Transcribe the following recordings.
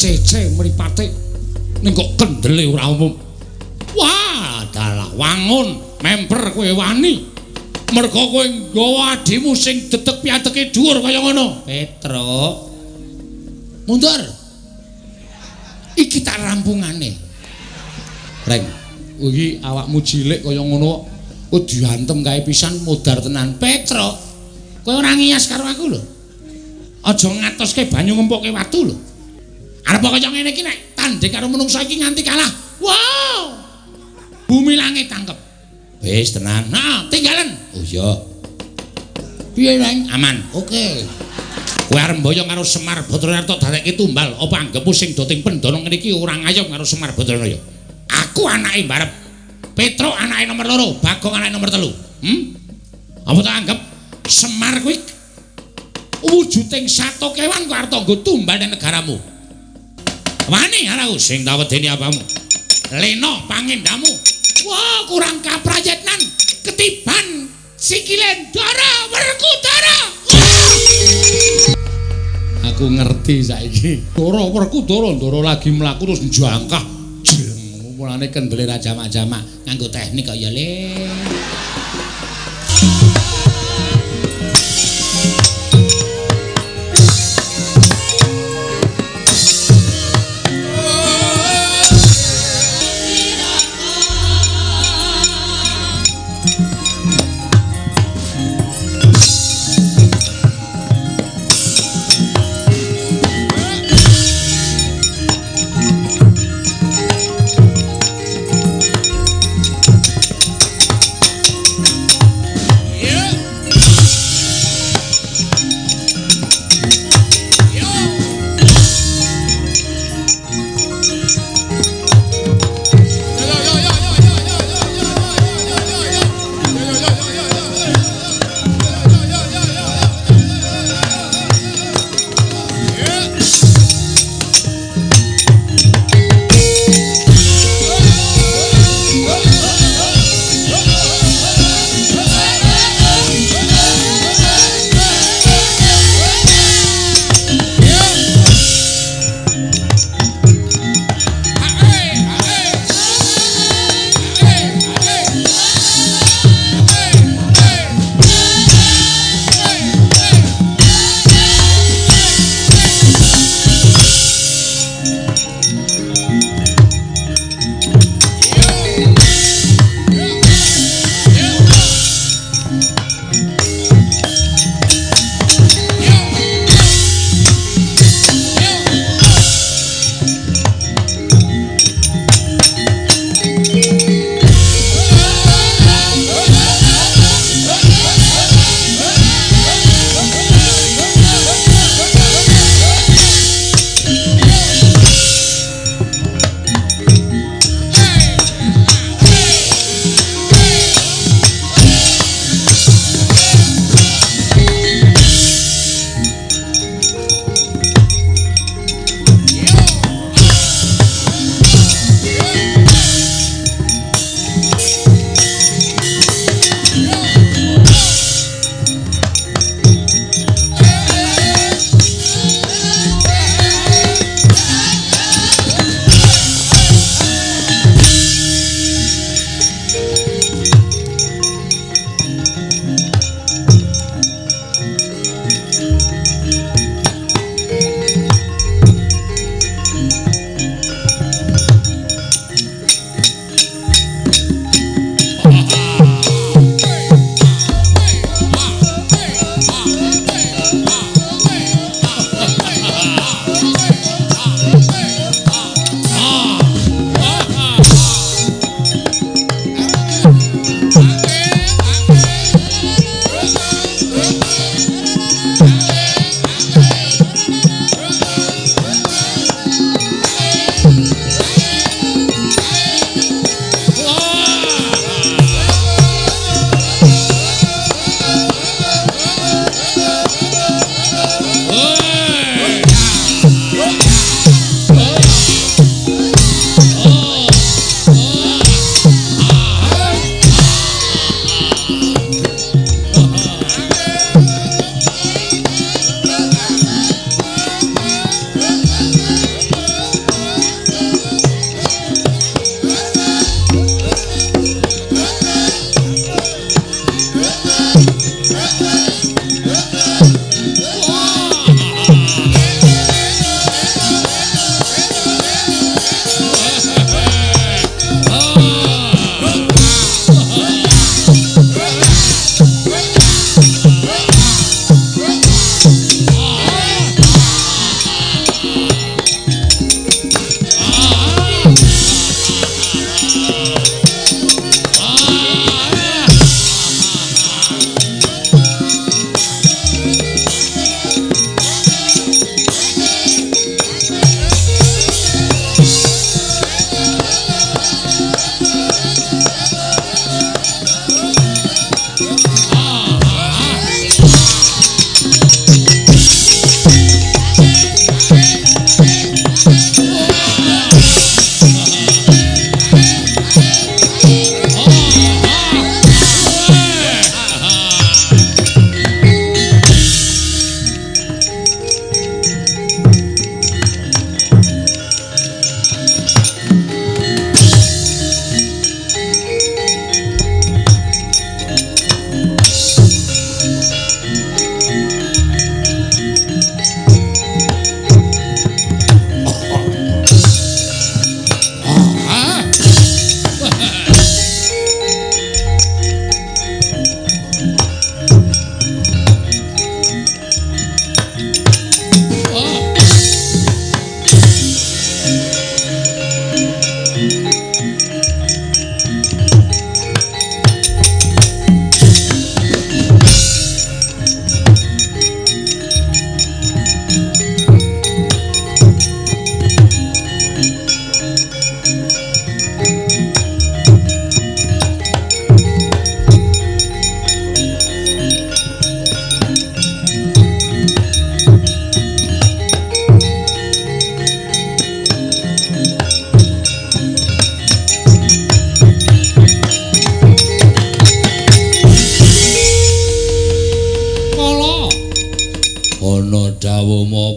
Kecece mripate ning kok kendele ora umum. Wah, dalah wangun memper kowe wani. Mergo kowe nggawa adimu sing dedeg piateke dhuwur kaya ngono. Petruk. Mundur. Iki tak rampungane. Reng, iki awakmu cilik kaya ngono kok diantem kae pisan modar tenan. Petruk, kowe ora ngiyas karo aku lho. Aja ngatoske banyu ngempukke watu lho. Arep kaya ngene iki nek tanding karo menungsa iki nganti kalah. Wow. Bumi langit tangkep. Wis tenang. Nah, tinggalen. Oh iya. Piye, Reng? Aman. Oke. Kowe arep mboyong karo Semar Bathara tok dadekke tumbal apa anggepmu sing do ting pendana ngene iki ora ngayom karo Semar Bathara ya? Aku anake mbarep. Petruk anake nomor 2, Bagong anake nomor 3. Apa tak anggap Semar kuwi wujuding sato kewan kok arep nggo tumbal nang negaramu? Wani karo sing tak wedeni apamu? Lena pangendamu. Wah, kurang kaprayitnan ketiban sikile Ndara Werkudara. Aku ngerti saiki. Ndara Werkudara, Ndara lagi mlaku terus njangkah. Jeng, mulane kendele ra jamak-jamak nganggo teknik kok ya le.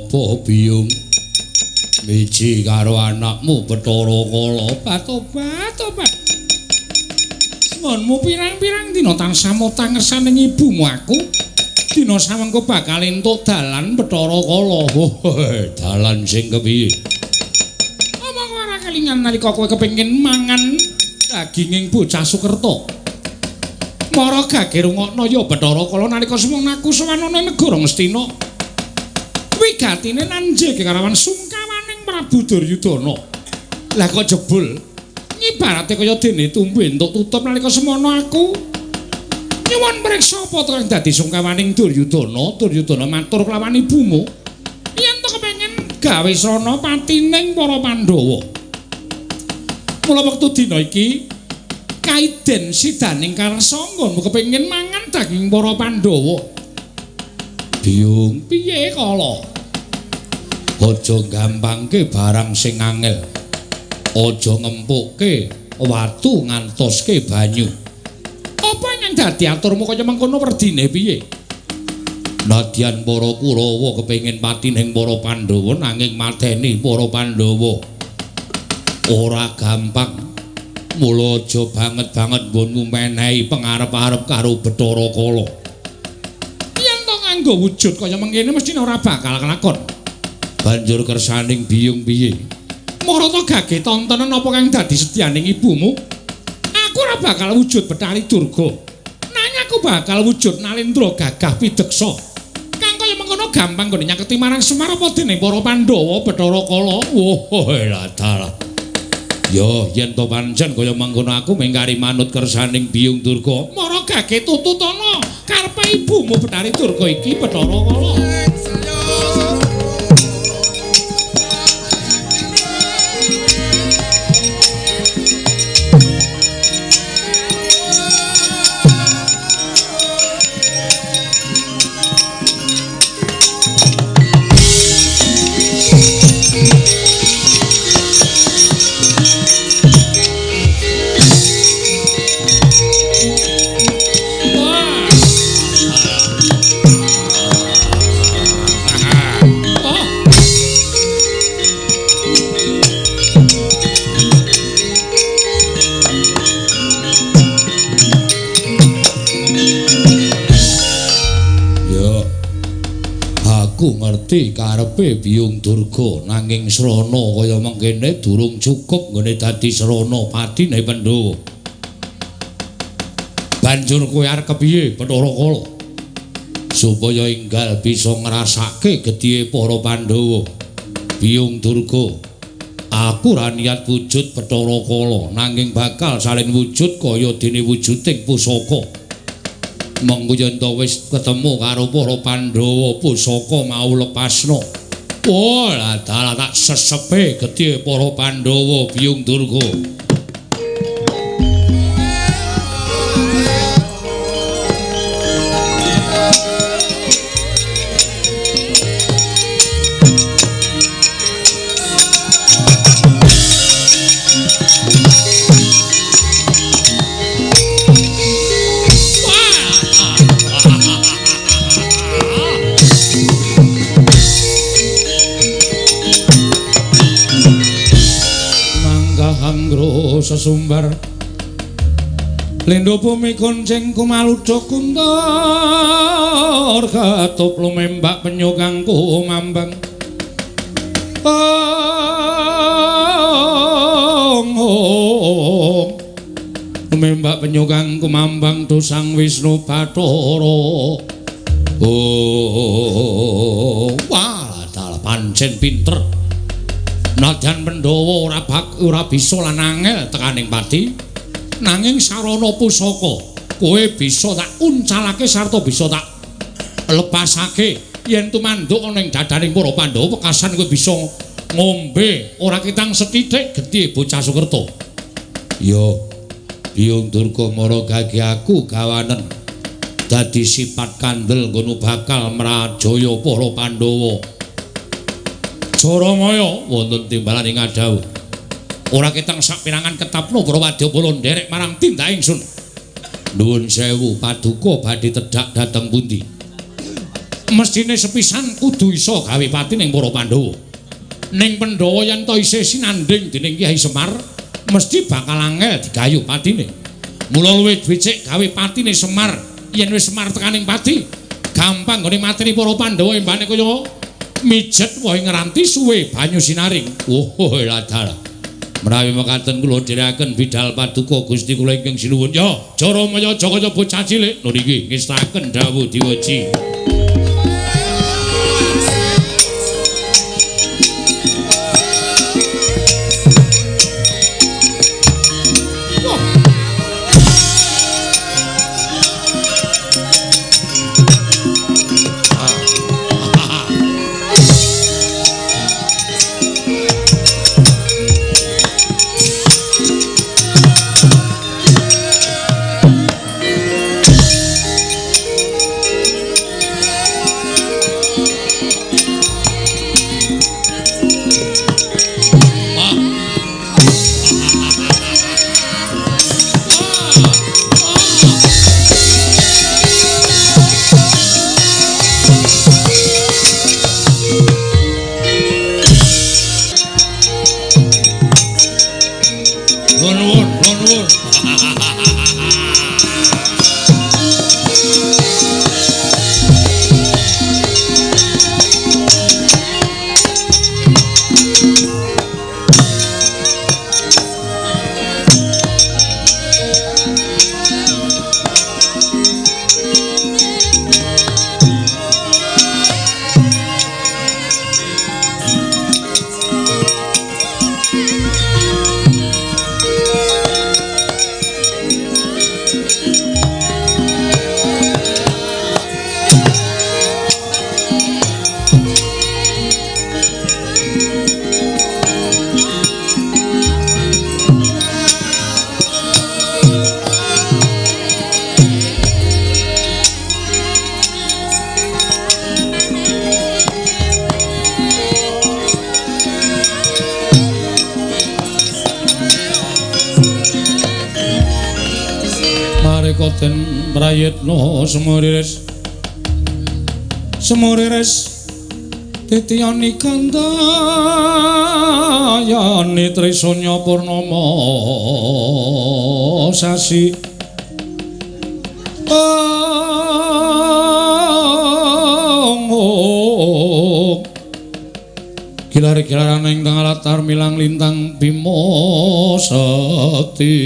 Apa Biyung? Miji karo anakmu Bathara Kala. Tobat, tobat. Ngonmu pirang-pirang dina tansah motang ngersaning ibumu aku. Dina samengko bakal entuk dalan Bathara Kala. Dalan sing kepiye? Omong ora kelingan nalika kowe kepengin mangan daginging bocah Sukerta. Mara gage rungokno ya Bathara Kala nalika semono aku sowan ana negara Ngastina. Wigatine nanjege karawan sungkawaning Prabu Duryudana. Lah kok jebul ngibarate kaya dene tumbu entuk tutup nalika semono aku nyuwun mriksa apa to kang dadi sungkawaning Duryudana. Duryudana matur kelawan ibumu yen to kepengin gawe srana patining para Pandhawa. Mula wektu dina iki kaiden sidaning karsa nggonmu kepengin mangan daging para Pandhawa. Biyung, piye kala? Aja gampangke barang sing angel. Aja ngempukke watu ngantoske banyu. Apa yang dadi aturmu kaya mengkono werdine piye? Nadyan para Kurawa kepengin patining para Pandhawa nanging mateni para Pandhawa ora gampang. Mula aja banget-banget nggonmu menehi pengarep-arep karo Bathara Kala. Yen to nganggo wujud kaya mengkene mestine ora bakal kelakon. Banjur kersaning Biyung piye? Marata gage tontonan apa kang dadi setyaning ibumu? Aku ora bakal wujud Bathari Durga. Nanging aku bakal wujud Nalendra gagah pideksa. Kang kaya mengkono gampang nggone nyaketi marang Semar apa dening para Pandhawa Bathara Kala. Wah, lah dalah. Yo, yen to pancen kaya mengkono aku mengkari manut kersaning Biyung Durga. Mara gage tututana karepe ibumu Bathari Durga iki Bathara Kala. Ngerti karepe Biyung Durga nanging srana kaya mengkene durung cukup nggone dadi srana patine Pandhawa. Banjur kowe arep kepiye Bathara Kala? Supaya enggal bisa ngrasake gedhiye para Pandhawa. Biyung Durga, aku ora niat wujud Bathara Kala nanging bakal salin wujud kaya dene wujuding pusaka. Mengko yen to wis ketemu karo para Pandhawa pusaka mau lepasno. Wah, lah dalah tak sesepe gedhe para Pandhawa Biyung Durga. Sesumbar lindho bumi kuncing kumaludha kuntor katup lumembak penyu kang kumambang. Ong lumembak penyu kang kumambang dosang Wisnu Bathara. Oh, wah, dalah pancen pinter. Nadyan Pandhawa ora bisa lan angel tekaning pati, nanging sarana pusaka kowe bisa tak uncalake sarta bisa tak lepasake. Yen tumanduk ana ing dadaning para Pandhawa wekasan kowe bisa ngombe ora kitang sethithik gedhe bocah Sukerta. Ya, Biyung Durga mara gage aku gawanen dadi sifat kandel ngono bakal mrajaya para Pandhawa. Jaramaya wonten timbalan ing ngadhawuh. Ora ketang sapirangan ketapno para wadyabala nderek marang tindak ingsun. Nuwun sewu paduka badhe tedhak dhateng pundi? Mesthine sepisan kudu iso gawe pati ning para Pandhawa. Ning Pandhawa yen to isih sinandhing dening Kyai Semar, mesti bakal angel digayuh patine. Mula luwih becik gawe patine Semar. Yen wis Semar tekaning pati, gampang nggone mateni para Pandhawa embane kaya mijet wae ngranti suwe banyu sinaring. Oh, ladalah. Menawi mekaten kula dherekaken bidal paduka Gusti kula ingkang sinuwun. Ya, Jaramaya aja kaya bocah cilik. Lho niki ngestaken dawuh diweji. Den prayitna semuriris semuriris titiyani kandayani trisanya purnama sasi ong gilar-gilaran ing tengah latar milang lintang bima sati.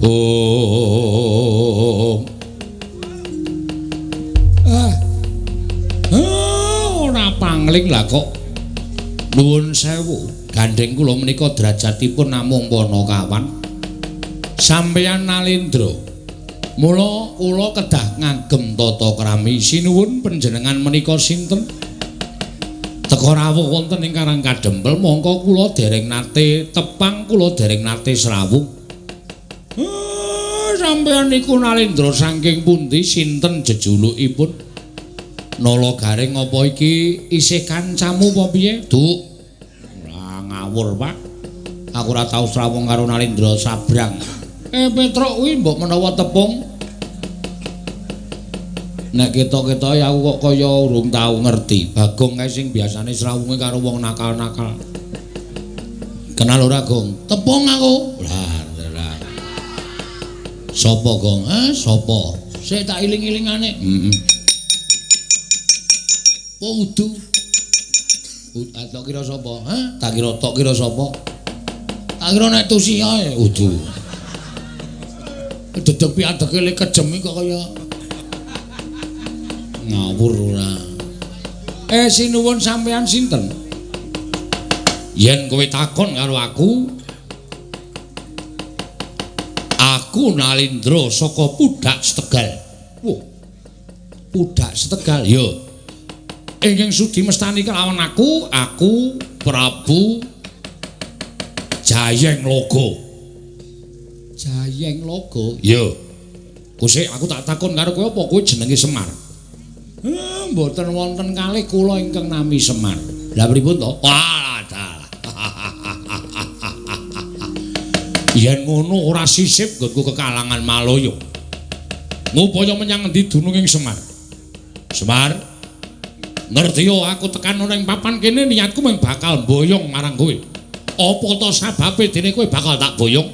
Oh. Ora pangling lah kok. Nuwun sewu, gandheng kula menika derajatipun namung panakawan. Sampeyan Nalendra. Mula kula kedah ngagem tata krami. Sinuwun panjenengan menika sinten? Teka rawuh wonten ing Karang Kadempel, mongko kula dereng nate tepang, kula dereng nate srawung. Sampeyan niku Nalendra saking pundi, sinten jejulukipun? Nala Garing apa iki isih kancamu apa piye? Duk. Ora ngawur, Pak. Aku ora tau srawung karo Nalendra Sabrang. Petruk kuwi mbok menawa tepung. Nek ketok-ketoke aku kok kaya urung tau ngerti. Bagong kae sing biasane srawunge karo wong nakal-nakal. Kenal ora, Gong? Tepung aku. Lah sapa, Gong? Sapa? Sik tak iling-ilingane. Heeh. Oh, udu. Tak kira sapa? Hah? Tak kira tok kira sapa? Tak kira nek tusi ae udu. Dedeg piadege le kejem iki kok kaya ngawur ora. Sinuwun sampean sinten? Yen kowe takon karo aku, aku Nalendra saka Pudak Setegal. Wah. Pudak Setegal ya. Ingkang sudi mestani kelawan aku, aku Prabu Jayeng Logo. Jayeng Logo? Ya. Kusik aku tak takon karo kowe apa kowe jenenge Semar? Mboten wonten kalih kula ingkang nami Semar. Lah pripun to? Wah, dalah. Yen ngono ora sisip nggonku kekalangan Malaya. Ngupaya menyang endi dununging Semar? Semar, ngerti yo aku tekan ana ing papan kene niatku mung bakal mboyong marang kowe. Apa ta sababe dene kowe bakal tak boyong?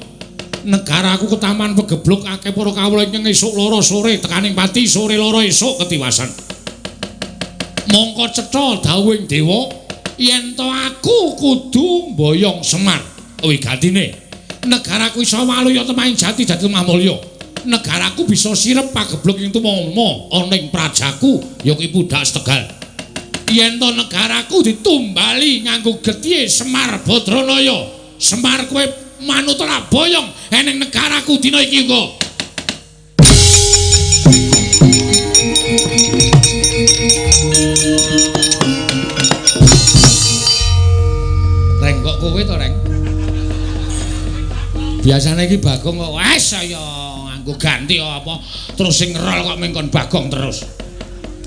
Negaraku ketaman pegebluk akeh para kawula ingkang esuk loro sore tekaning pati sore loro esuk ketiwasan. Mongko cetha dawuhing dewa yen to aku kudu mboyong Semar. Wigatine negaraku iso waluya temahing jati dadi lemah mulya. Negaraku bisa sirep pagebluk ing tumama ana ing prajaku ya kuwi Pudak Tegal. Yen to negaraku ditumbali nganggo getihe Semar Badranaya, Semar kowe manut ora boyong eneng negaraku dina iki uga. Reng kok kowe to, Reng? Biasane iki Bagong kok wes saya nganggo ganti apa terus sing ngerol kok mengkon Bagong terus.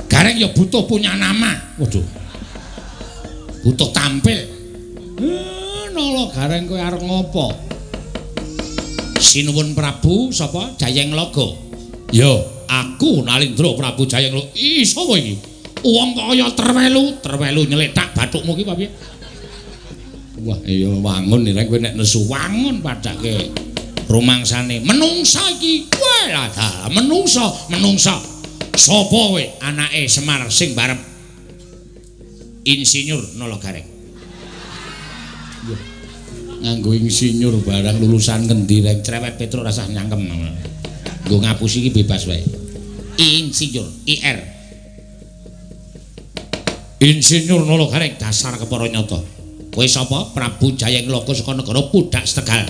Gareng ya butuh punya nama. Waduh. Butuh tampil. Nala Gareng kowe arep ngopo? Sinuwun Prabu sapa? Jayenglaga. Ya, aku Nalindra Prabu Jayenglaga. Ih, sapa iki? Wong kok kaya terwelu, terwelu nyeletak bathukmu ki piye? Wah, iya wangun nek kowe nek nesu wangun padake rumangsane menungsa iki. Wah, lah menungsa, menungsa. Sapa kowe anake Semar sing barep insinyur Nala Gareng? Nganggo insinyur barang lulusan ngendi Reng? Cerewet Petruk rasah nyangkem. Nggo ngapusi iki bebas wae. Insinyur, IR. Insinyur Nala Gareng dasar kepara nyata. Kowe sapa? Prabu Jayenglaga saka negara Pudak Tegal.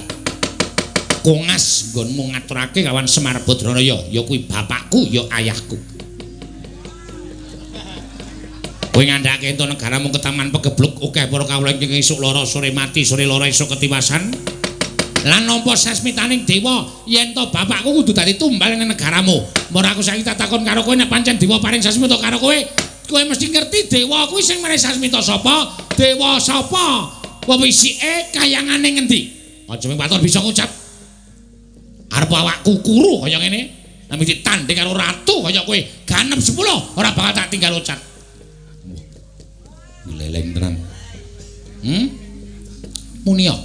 Kongas nggonmu ngaturake kawan Semar Badranaya, ya kuwi bapakku, ya ayahku. Kowe ngandhake ento negaramu ketaman pegebluk akeh para kawula ingkang esuk lara sore mati, sore lara esuk ketiwasan. Lan nampa sasmitaning dewa yen to bapakku kudu dadi tumbal ning negaramu. Mula aku saiki tak takon karo kowe nek pancen dewa paring sasmita karo kowe, kowe mesti ngerti dewa kuwi sing maring sasmita sapa? Dewa sapa? Wewisike kayangane ngendi? Aja mung paton bisa ngucap. Arep awakku kuru kaya ngene, nami ditanding karo ratu kaya kowe, ganep 10 ora bakal tak tinggal ucat. Gleleng tenan. Munia.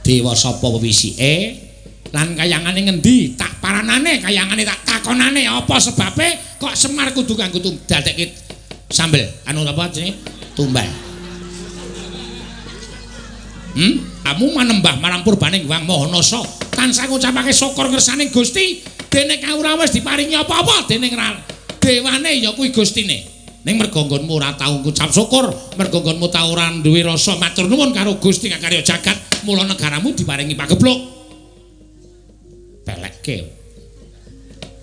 Dewa sapa wewisike lan kayangane ngendi? Tak paranane kayangane tak takonane apa sebabe kok Semar kudu kanggo dadekke sambel anu apa jenenge? Tumbal. Kamu manembah marang purbaning Hyang Maha Nasa tansah ngucapake syukur ngersaning Gusti dene kawula wis diparingi apa-apa dening dewane ya kuwi Gustine. Ning merga nggonmu ora tau ngucap syukur, merga nggonmu tau ora duwe rasa matur nuwun karo Gusti kakarya jagat, mula negaramu diparingi pagebluk. Pelekke.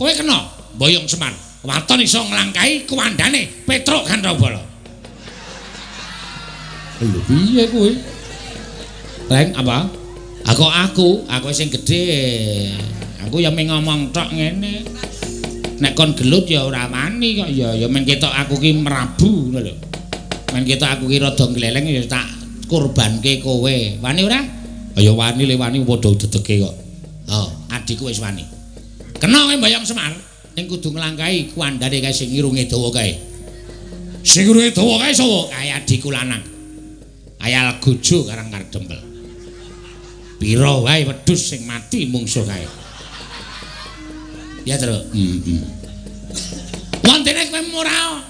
Kowe kena mboyong Semar, waton iso nglangkahi kuwandane Petruk Gandrobala. Lho piye kowe? Reng apa? Aku sing gedhe. Aku ya mung ngomong tok ngene. Nek kon gelut ya ora wani kok ya, ya men ketok aku ki merabu ngono lho. Men ketok aku ki rada gleleng ya tak kurbanke kowe. Wani ora? Ya wani le wani padha dedege kok. Oh, adikku wis wani. Kena kowe mbayang Semar, ning kudu nglangkahi kuwandane kae sing irunge dawa kae. Sing irunge dawa kae sapa? Kae adikku lanang. Ayal gojo karang kardempel. Pira wae wedhus sing mati mungsuh kae. Ya, Tru. Wontene kowe ora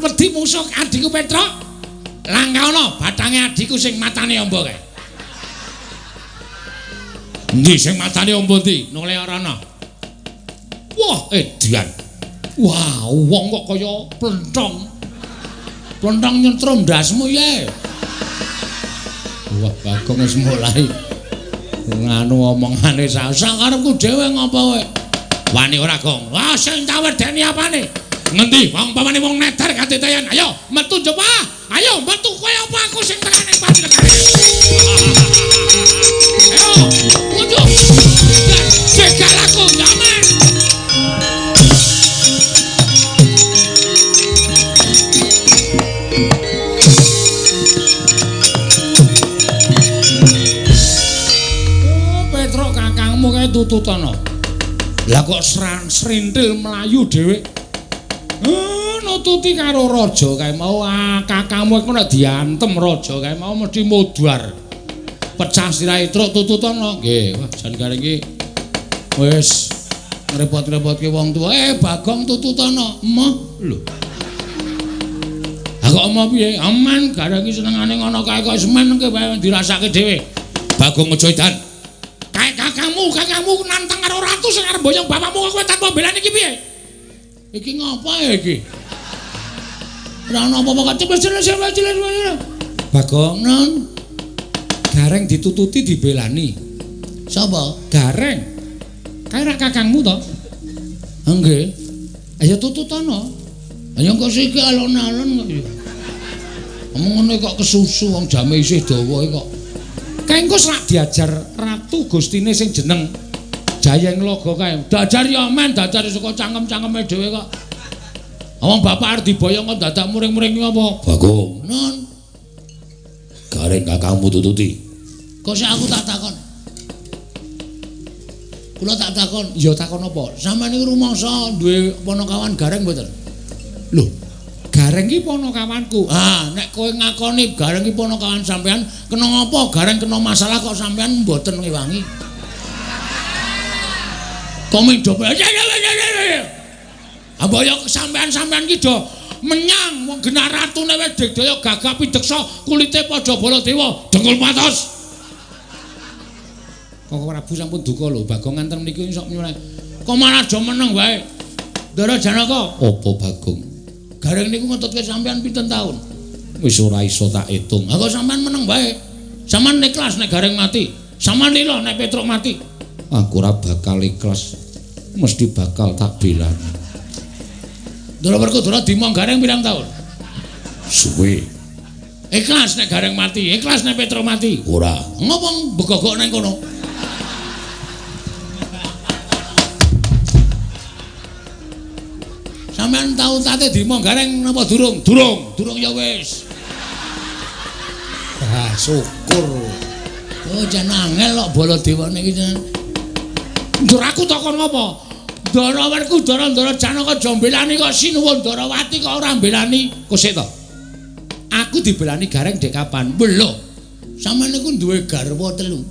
wedi mungsuh adikku Petruk? Langkaono bathange adikku sing matane amba kae. Endi sing matane amba ndi? Nole ora ana. Wah, edian. Wah, wong kok kaya plenthong. Plenthong nyentrum ndasmu ye. Wah, Bagong wis mulai nganu omongane sak karepku dhewe ngopo kowe? Wani ora, Gong. Wah, sing tak wedeni apane? Ngendi wong pamane wong neter katitayan. Ayo metu coba. Ayo metu kowe apa aku sing tekane panjenengan. Ayo, kudu. Jegal aku nyaman. Oh, Petruk kakangmu kae tututana. Lah kok srintil mlayu dhewe. Nututi karo raja kae mau, kakangmu iku nek diantem raja kae mau mesti mudhar. Pecah sirahe truk tututono. Nggih, wah jan Gareng iki wis ngrepot-repotke wong tuwa. Bagong tututono. Emoh lho. Ha kok emoh piye? Aman Gareng iki senengane ngono kae kok semen ke wae dirasake dhewe. Bagong aja edan. Kae kakangmu nantang karo ratu sing arep boyong bapakmu kowe tanpa belani iki piye? Iki ngapa iki? Ora ana apa-apa kok cepet. Bagong non. Gareng ditututi dibelani. Sapa? Gareng. Kae rak kakangmu to? Nggih. Ayo tututono. Ayo kok siki alon-alon kok ya. Omong ngene kok kesusu wong jame isih dawa kok. Kae engko sak diajar ratu gustine sing jeneng Jayeng Laga kae. Diajar ya men, diajar saka cangkem-cangkeme dhewe kok. Wong bapak arep diboyong kok dadak muring-muring apa? Bagong. Non. Gareng kakangmu tututi. Kok sik aku tak takon. Kula tak takon, ya takon apa? Sampeyan niku rumangsa duwe panakawan Gareng mboten? Lho, Gareng iki panakawanku. Ah, nek kowe ngakoni Gareng iki panakawan sampeyan, kena ngapa Gareng kena masalah kok sampeyan mboten ngewangi? Kok mendo. Abaya sampean-sampean iki do menyang wong genah ratune wis digdaya gagah pideksa kulite padha Baladewa dengkul patos. Koko Prabu sampun duka lho Bagong nganten mriki sok nyuwun. Kok malah do meneng wae. Ndara Janaka. Apa Bagong? Gareng niku ngetutke sampean pinten taun? Wis ora iso tak itung. Ha kok sampean meneng wae. Sampean ikhlas nek Gareng mati. Sampean lila nek Petruk mati. Aku ora bakal ikhlas. Mesti bakal tak belani. Ndara Werkudara dimong Gareng pirang taun? Suwe. Ikhlas nek Gareng mati, ikhlas nek Petruk mati. Ora. Ngopo begogok nang kono? Sampeyan tau tate dimong Gareng napa durung? Durung. Durung ya wis. Ah, syukur. Oh, jan angel kok Baladewane iki jan. Ndur aku takon ngopo? Ndara Werkudara Ndara Janaka aja mbelani kok sinuwun Ndarawati kok ora mbelani. Kok sik to? Aku dibelani Gareng dek kapan? Lho. Sampeyan niku duwe garwa telu.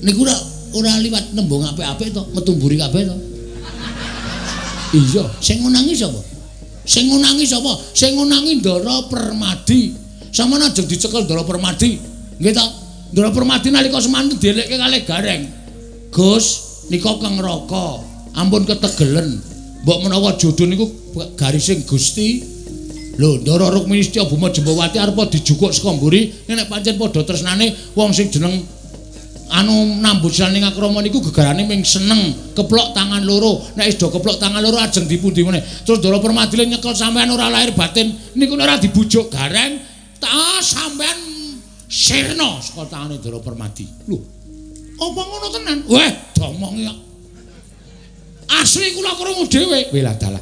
Niku ora liwat nembung apik-apik to, metu mburi kabeh to. Iya, sing ngunangi sapa? Sing ngunangi sapa? Sing ngunangi Ndara Permadi. Sampeyan ajeng dicekel Ndara Permadi. Nggih to? Ndara Permadi nalika semanten dielekke kalih Gareng. Gus, nika kang neraka. Ampun ketegelen. Mbok menawa jodho niku garising Gusti. Lho, Ndara Rukmini Setya Bhuma Jembawati arep dijukuk saka mburi, nek pancen padha tresnane wong sing jeneng anu nambut saning akrama niku gegarane ming seneng, keplok tangan loro. Nek wis do keplok tangan loro ajeng dipundi meneh. Terus Ndara Permadi nyekel sampean ora lahir batin niku ora dibujuk Gareng, ta sampean sirna saka tangane Ndara Permadi. Lho, apa ngono tenan? Weh, domongi kok. Asli kula krungu dhewe. Welah dalah.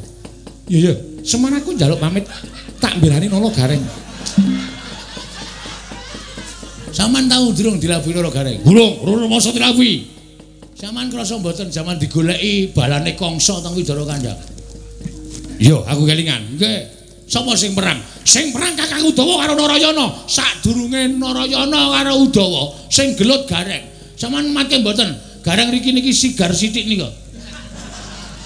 Iya, iya, semono aku njaluk pamit tak mbelani nolo Gareng. Sampeyan tau durung dilabuhi loro Gareng? Durung, urung masa dilabuhi. Sampeyan krasa mboten jaman digoleki balane Kangsa teng Widara Kandha? Iya, aku kelingan. Nggih. Sapa sing perang? Sing perang Kakang Udawa karo Narayana. Sadurunge Narayana karo Udawa sing gelut Gareng. Sampeyan mangke mboten? Gareng riki niki sigar sithik nika.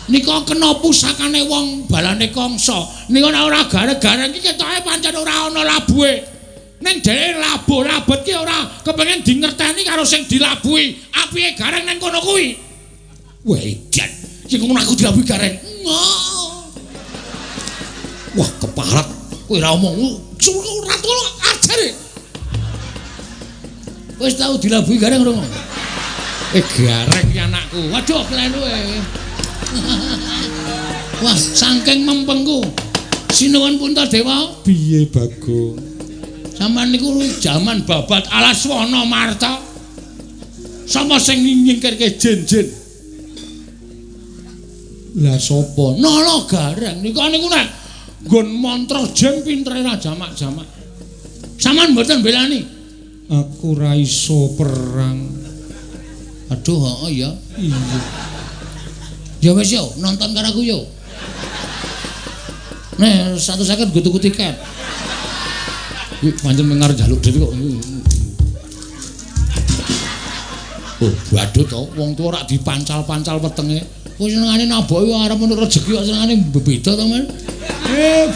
Nika kena pusakane wong balane Kangsa. Nika nek ora gareng-gareng iki ketoke pancen ora ana labuhe. Ning dheweke labuh labet ki ora kepengin dingerteni karo sing dilabuhi. Apike Gareng nang kono kuwi. Wah, edan. Iki ngono aku dilabuhi Gareng. Wah, keparat. Kowe ora omong ratu ajare. Wis tau dilabuhi Gareng ora? Gareng ki anakku. Waduh, kleru e. Wah, saking mempengku. Sinuwun Puntadewa. Piye, Bagong? Sampeyan niku jaman babat Alaswana Marta. Sapa sing nyingkirke jin-jin? Lah sapa? Nala Gareng. Niku niku nek nggon mantra jin pintere ra jamak-jamak. Sampeyan mboten belani? Aku ra iso perang. Aduh, heeh ya. Iya. Ya wis yo, nonton karo aku yo. Nih 150 nggo tuku tiket. Iki pancen mengar njaluk dhewe kok. Oh, badut to, wong tuwa rak dipancal-pancal wetenge. Kowe senengane naboki arep ono rejeki kok senengane bebeda to, Men.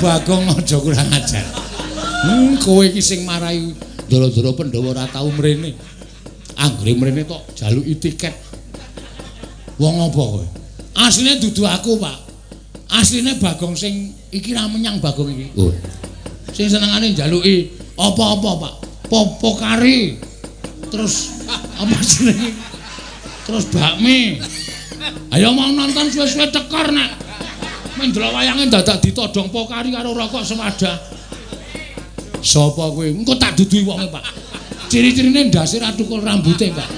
Bagong aja kurang ajar. Kowe iki sing marai ndara-ndara Pandhawa ora tau mrene. Anggere mrene tok jaluki tiket. Wong apa kowe? Asline dudu aku, Pak. Asline Bagong sing iki ra menyang Bagong iki. Oh. Sing senengane njaluki apa-apa, Pak. Popo kari. Terus apa jenenge? Terus bakmi. Ayo mau nonton suwe-suwe tekor nek. Mendelok wayange dadak ditodong pokari karo rokok semadah. Sapa kowe? Engko tak duduhi wonge, Pak. Ciri-cirine ndase ra tukul rambute, Pak.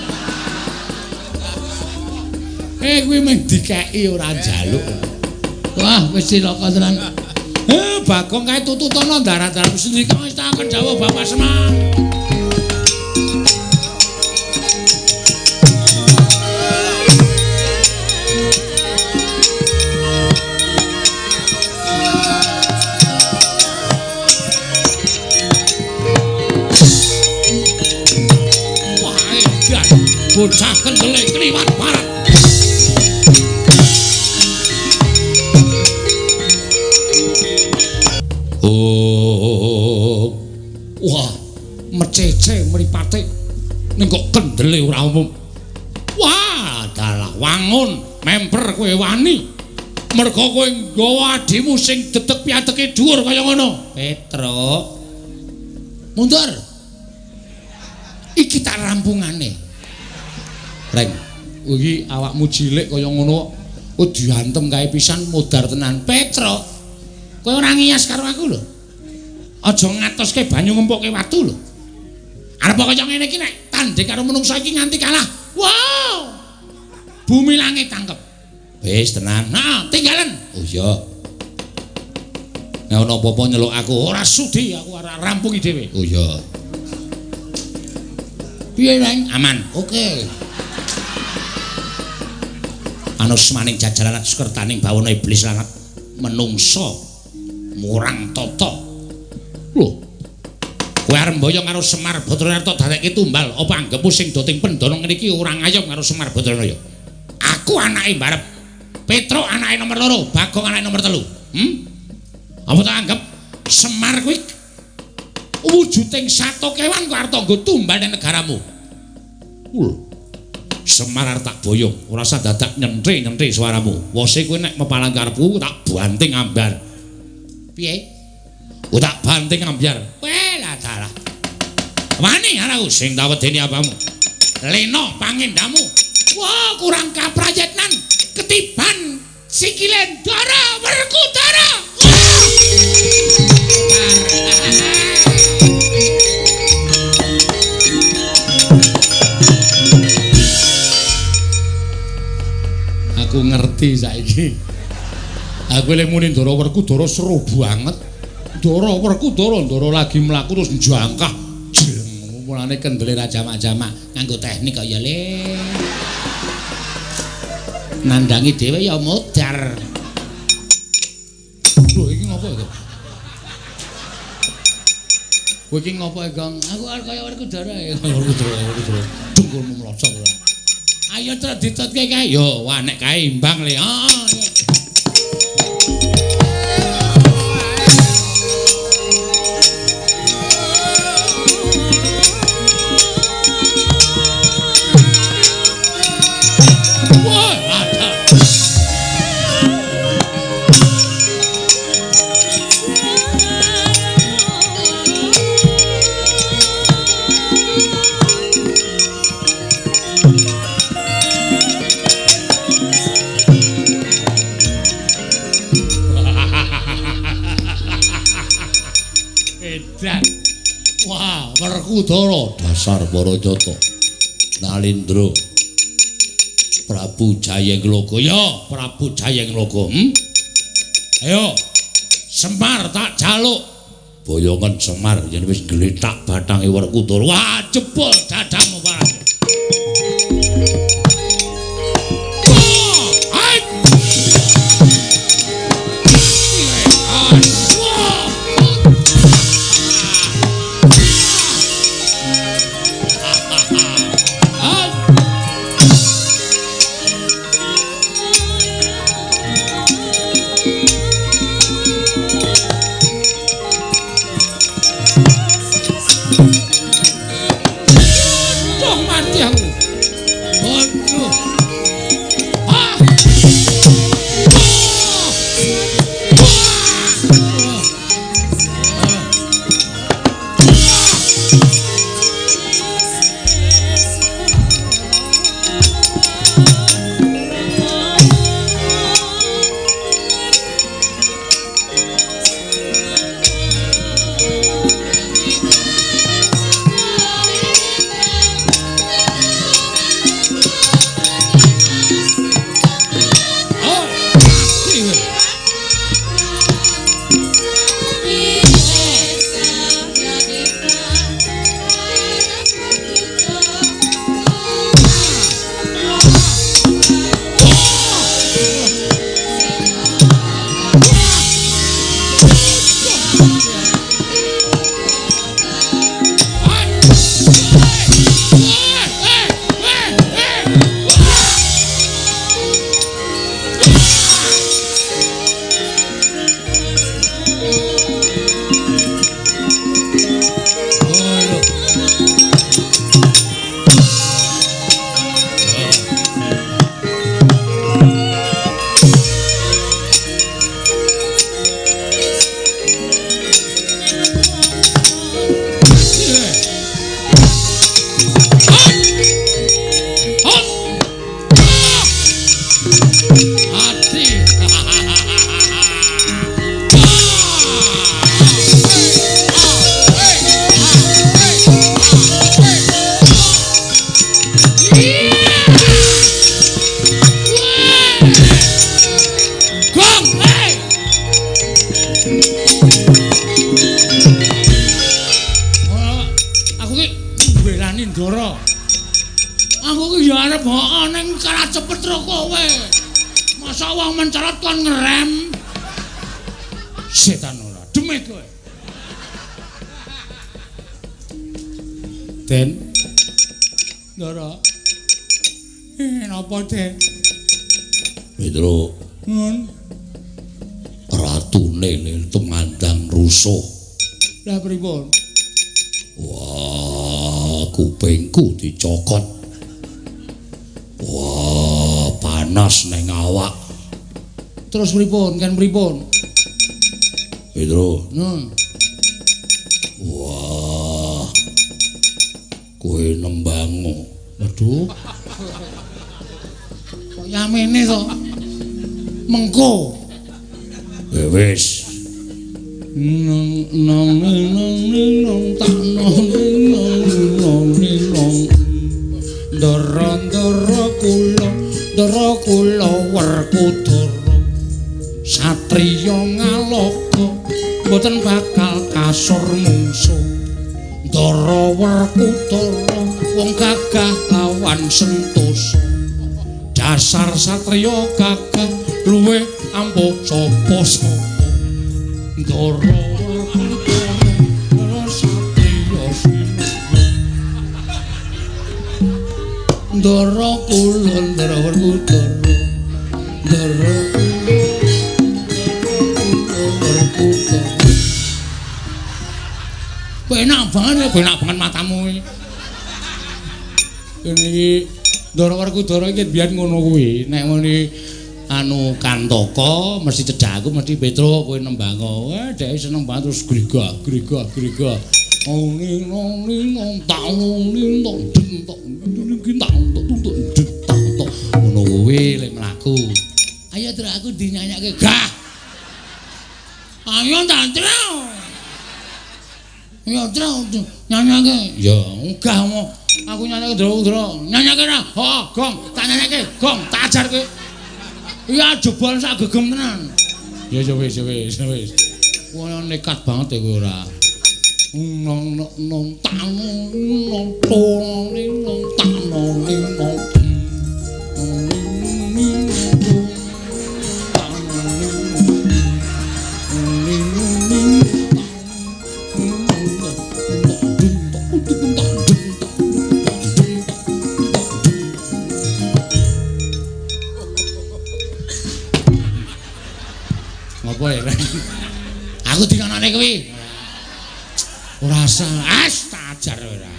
Kuwi mung dikeki ora njaluk. Wah, wis cilaka tenan. Bagong kae tututono darat-darat sendika wis tak dawuh Bapak Semar. Bocah kendele kliwat barat. Oh. Wah, mecece mripate ning kok kendele ora umum. Wah, dalah wangun memper kowe wani. Merga kowe nggawa adimu sing dedeg piateke dhuwur kaya ngono. Petruk. Mundur. Iki tak rampungane. Reng, iki awakmu cilik kaya ngono kok diantem kae pisan modar tenan. Petruk, kowe ora ngiyas karo aku lho. Aja ngatoske banyu ngempukke watu lho. Arep kaya ngene iki nek tandhing karo menungsa iki nganti kalah. Wow. Bumi langit tangkep. Wis tenan. Nah, tinggalen. Oh iya. Nek ana apa-apa nyeluk aku, ora sudi aku ora rampungi dhewe. Oh iya. Piye, Reng? Aman. Oke. Anusmaning jajaran sukertaning bawana iblis lanat menungsa murang tata. Lho. Kowe arep mboyong karo Semar Badrana tok dadekke tumbal apa anggepmu sing doting pendana ngene iki ora ngayom karo Semar Badrana ya? Aku anake mbarep. Petruk anake nomor 2, Bagong anake nomor 3. Apa tak anggap Semar kuwi wujuding sato kewan kok arep nggo tumbal nang negaramu? Lho. Semar arep tak boyong, ora usah dadak nyentri-nyentri suaramu. Wose kowe nek mepalang karepku tak banting ambar. Piye? Ku tak banting ambyar. Weh lah dalah. Wani aku sing tak wedeni apamu. Lena pangendamu. Wah, kurang kaprayitnan ketiban sikile Ndara Werkudara. Aku ngerti saiki. Aku lek muni Ndara Werkudara seru banget. Ndara Werkudara, Ndara lagi mlaku terus njangkah. Jeng, mulane kendele ra jamak-jamak nganggo teknik kok ya le. Nandangi dhewe ya modar. Lho iki ngopo iki? Kowe iki ngopo, Gong? Aku arep kaya Werkudara ya. Werkudara, Werkudara. Dengkulmu mlocok ora. Ayo terus ditutke kae. Yo, wah nek kae imbang le. Heeh. Wah, ada. Edan. Wah, Werkudara dasar Barajata. Nalindra. Prabu Jayengloka. Ya, Prabu Jayengloka. Ayo. Semar tak jaluk. Boyongan Semar yen wis gletak bathange Werkudara. Wah, jebol dadamu Pak. Wah, hai. kowe. Masa wong mencolot kon ngerem. Setan ora, demit kowe. Den. Ndara. Napa, Den? Petro. Nun. Ratune tumandang rusuh. Lah pripun? Wah, kupingku dicokot. Wah, panas neng awak. Terus pripun? Kan pripun? Petro. Nun. Wah. Kowe nembango. Waduh. Kok yamene to? Mengko. Wis. Nong nong nong nong tak nong nong nong nong. Ndara ndara kula Werkudara. Satriya ngaloka mboten bakal kasur mungsuh. Ndara Werkudara wong gagah lawan sentosa. Dasar satriya gagah luwih ampuh sapa-sapa. Ndara Werkudara satriya sinuwun. Ndara kula Ndara Werkudara. Ndara Werkudara. Penak banget ya, penak banget matamu iki. Kene iki Ndara Werkudara iki biyen ngono kuwi. Nek muni anu Kantaka mesti cedhak aku mesti Petro kowe nembango. Wah, dhek seneng banget terus grigah grigah grigah. Ong ning nong ning nong tak nong ning nong den tok ning tak tok tok den tak tok. Ngono kuwi lek mlaku. Ayo terus aku dinyanyake. Gah. Ayo tak terus. Ya terus nyanyake. Ya enggah mo. Aku nyanyake ndro-ndro. Nyanyake ra. Heeh, gong, tak nyanyake, gong, tak ajarke. Iya jebol sak gegem tenan. Ya ya wis wis wis. Wah nekat banget ya kowe ora. Nong nong nong tak nong nong tong ning nong tak nong ning nong. Apa ya? Aku dingonone kuwi. Ora salah, as tak ajar ora.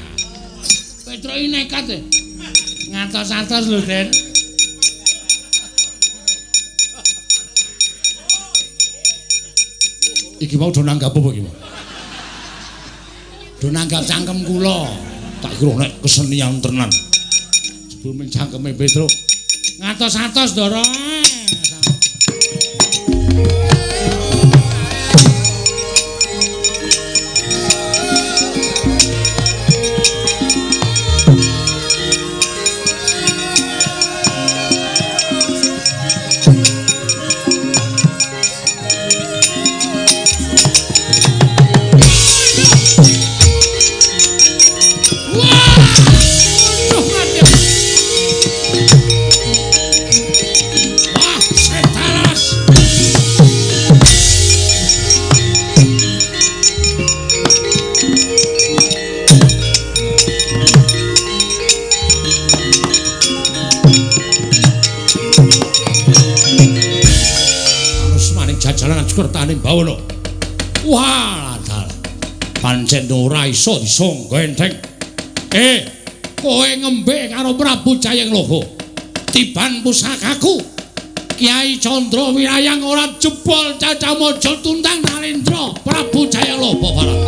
Petro iki nekat e. Ngatos-atos lho, Den. Iki mau do nanggap apa iki, Pak? Do nanggap cangkem kula. Tak kira nek kesenian tenan. Sebelum cangkeme Petro. Ngatos-atos, Ndara. Kertane bawana. Wah, dalah. Pancen ora iso disangga enteng. Kowe ngembe karo Prabu Jayengloba. Tiban pusakaku. Kyai Candra Wirayang ora jebol cacamaja tuntang nalendra Prabu Jayengloba barang.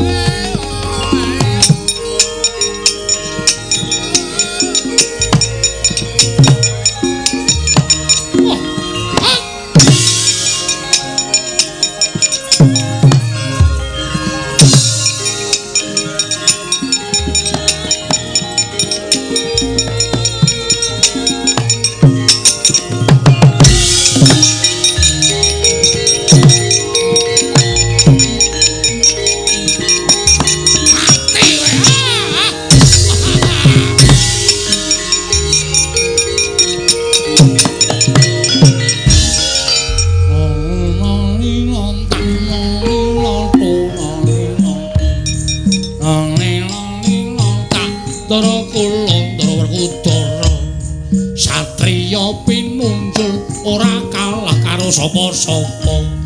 muncul ora kalah karo sapa-sapa.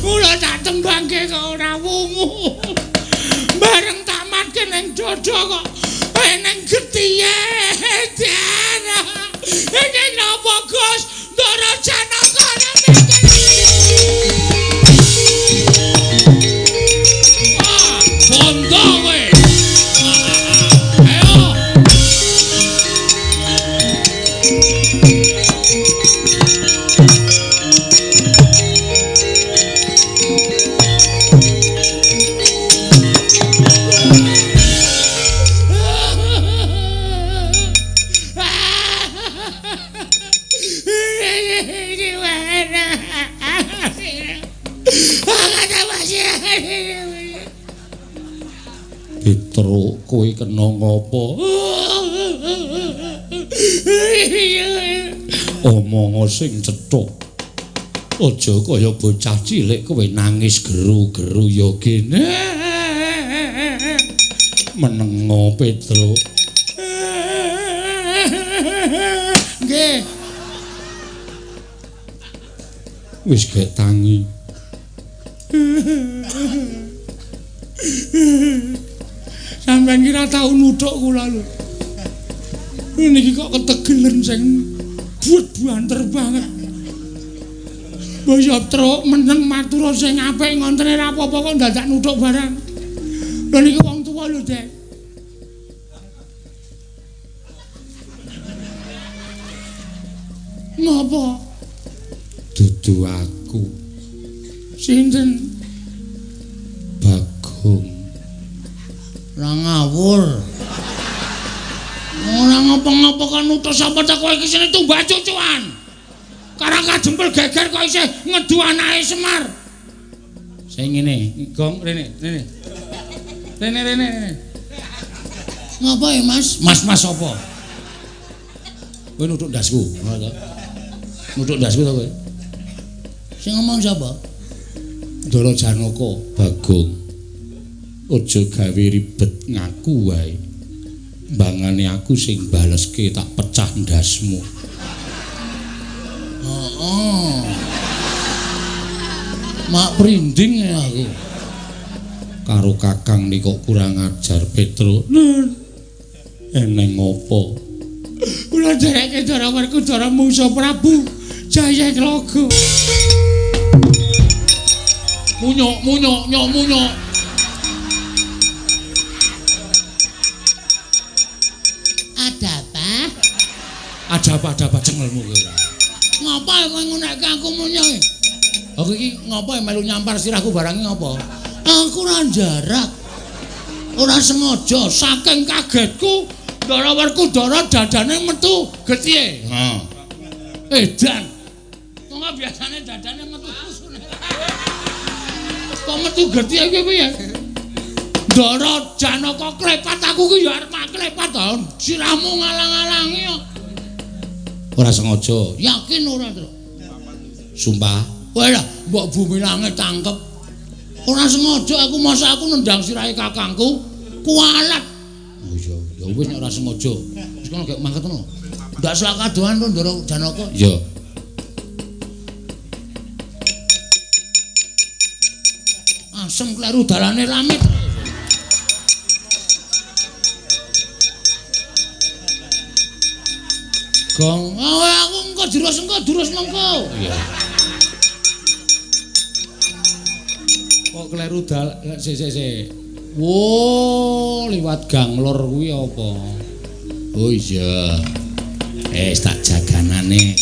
Kula tak tembangke kok ora wungu. Bareng tak matke ning dada kok eneng getihe. Iki napa Gus? Ndara Janaka bondo kowe. Ayo. Petro, kowe kena ngopo? Omong sing cetha. Aja kaya bocah cilik kowe nangis geru-geru ya kene. Menengo Petro. Nggih. Wis gek tangi. Sampeyan kira tau nuthuk kula lho. Niki kok ketegelen sing buat banter banget. Mbok truk meneng matur sing apik ngontene ra apa-apa kok dadak nuthuk barang. Lho niki wong tuwa lho, Dek. Ngopo? Dudu aku. Sinten? Bagong. Ora ngawur. Ora ngapa-ngapa kan nuthuk sapa ta kowe iki sine tumbak cucuan. Karang kajempel geger kok isih ngedu anake Semar. Sing ngene, gong rene, rene. Rene rene rene. Ngapa ya, Mas? Mas-mas apa? Kowe nuthuk ndasku, ngono to. Nuthuk ndasku to kowe? Sing ngomong sapa? Ndara Janaka, Bagong. Aja gawe ribet ngaku wae. Mbangane aku sing baleske tak pecah ndasmu. Heeh. Mak prinding aku. Karo kakang nika kurang ajar Petro. Eneng apa? Kula ndereke Ndara Werkudara mungsuh Prabu Jayaklaga. Munyuk munyuk nyok munyuk. Ada apa? Ada apa ada apa cengelmu kowe. Ngapa kowe ngunekke aku munyuk? Aku iki ngapa melu nyampar sirahku barang ngapa? Aku ora jarak. Ora sengaja saking kagetku Ndara Werkudara dadane metu getihe. Heeh. Edan. Wong biasane dadane metu kusune. Kok metu getihe iki piye? Ndara Janaka klepat aku ki ya arep klepat ta. Sirahmu ngalang-alangi kok. Ora sengaja. Yakin ora, Tru? Sumpah. Kowe lah mbok bumi langit tangkep. Ora sengaja aku masa aku nendang sirahe kakangku kualat. Oh iya, ya wis nek ora sengaja. Wis kono gek mangkat ngono. Ndak selak kadohan to Ndara Janaka. Iya. Asem kleru dalane lamit. Gong, aku engko jurus engko durus mengko. Iya. Kok kleru dal sik sik sik. Wo, liwat gang lor kuwi apa? Oh iya. Tak jaganane.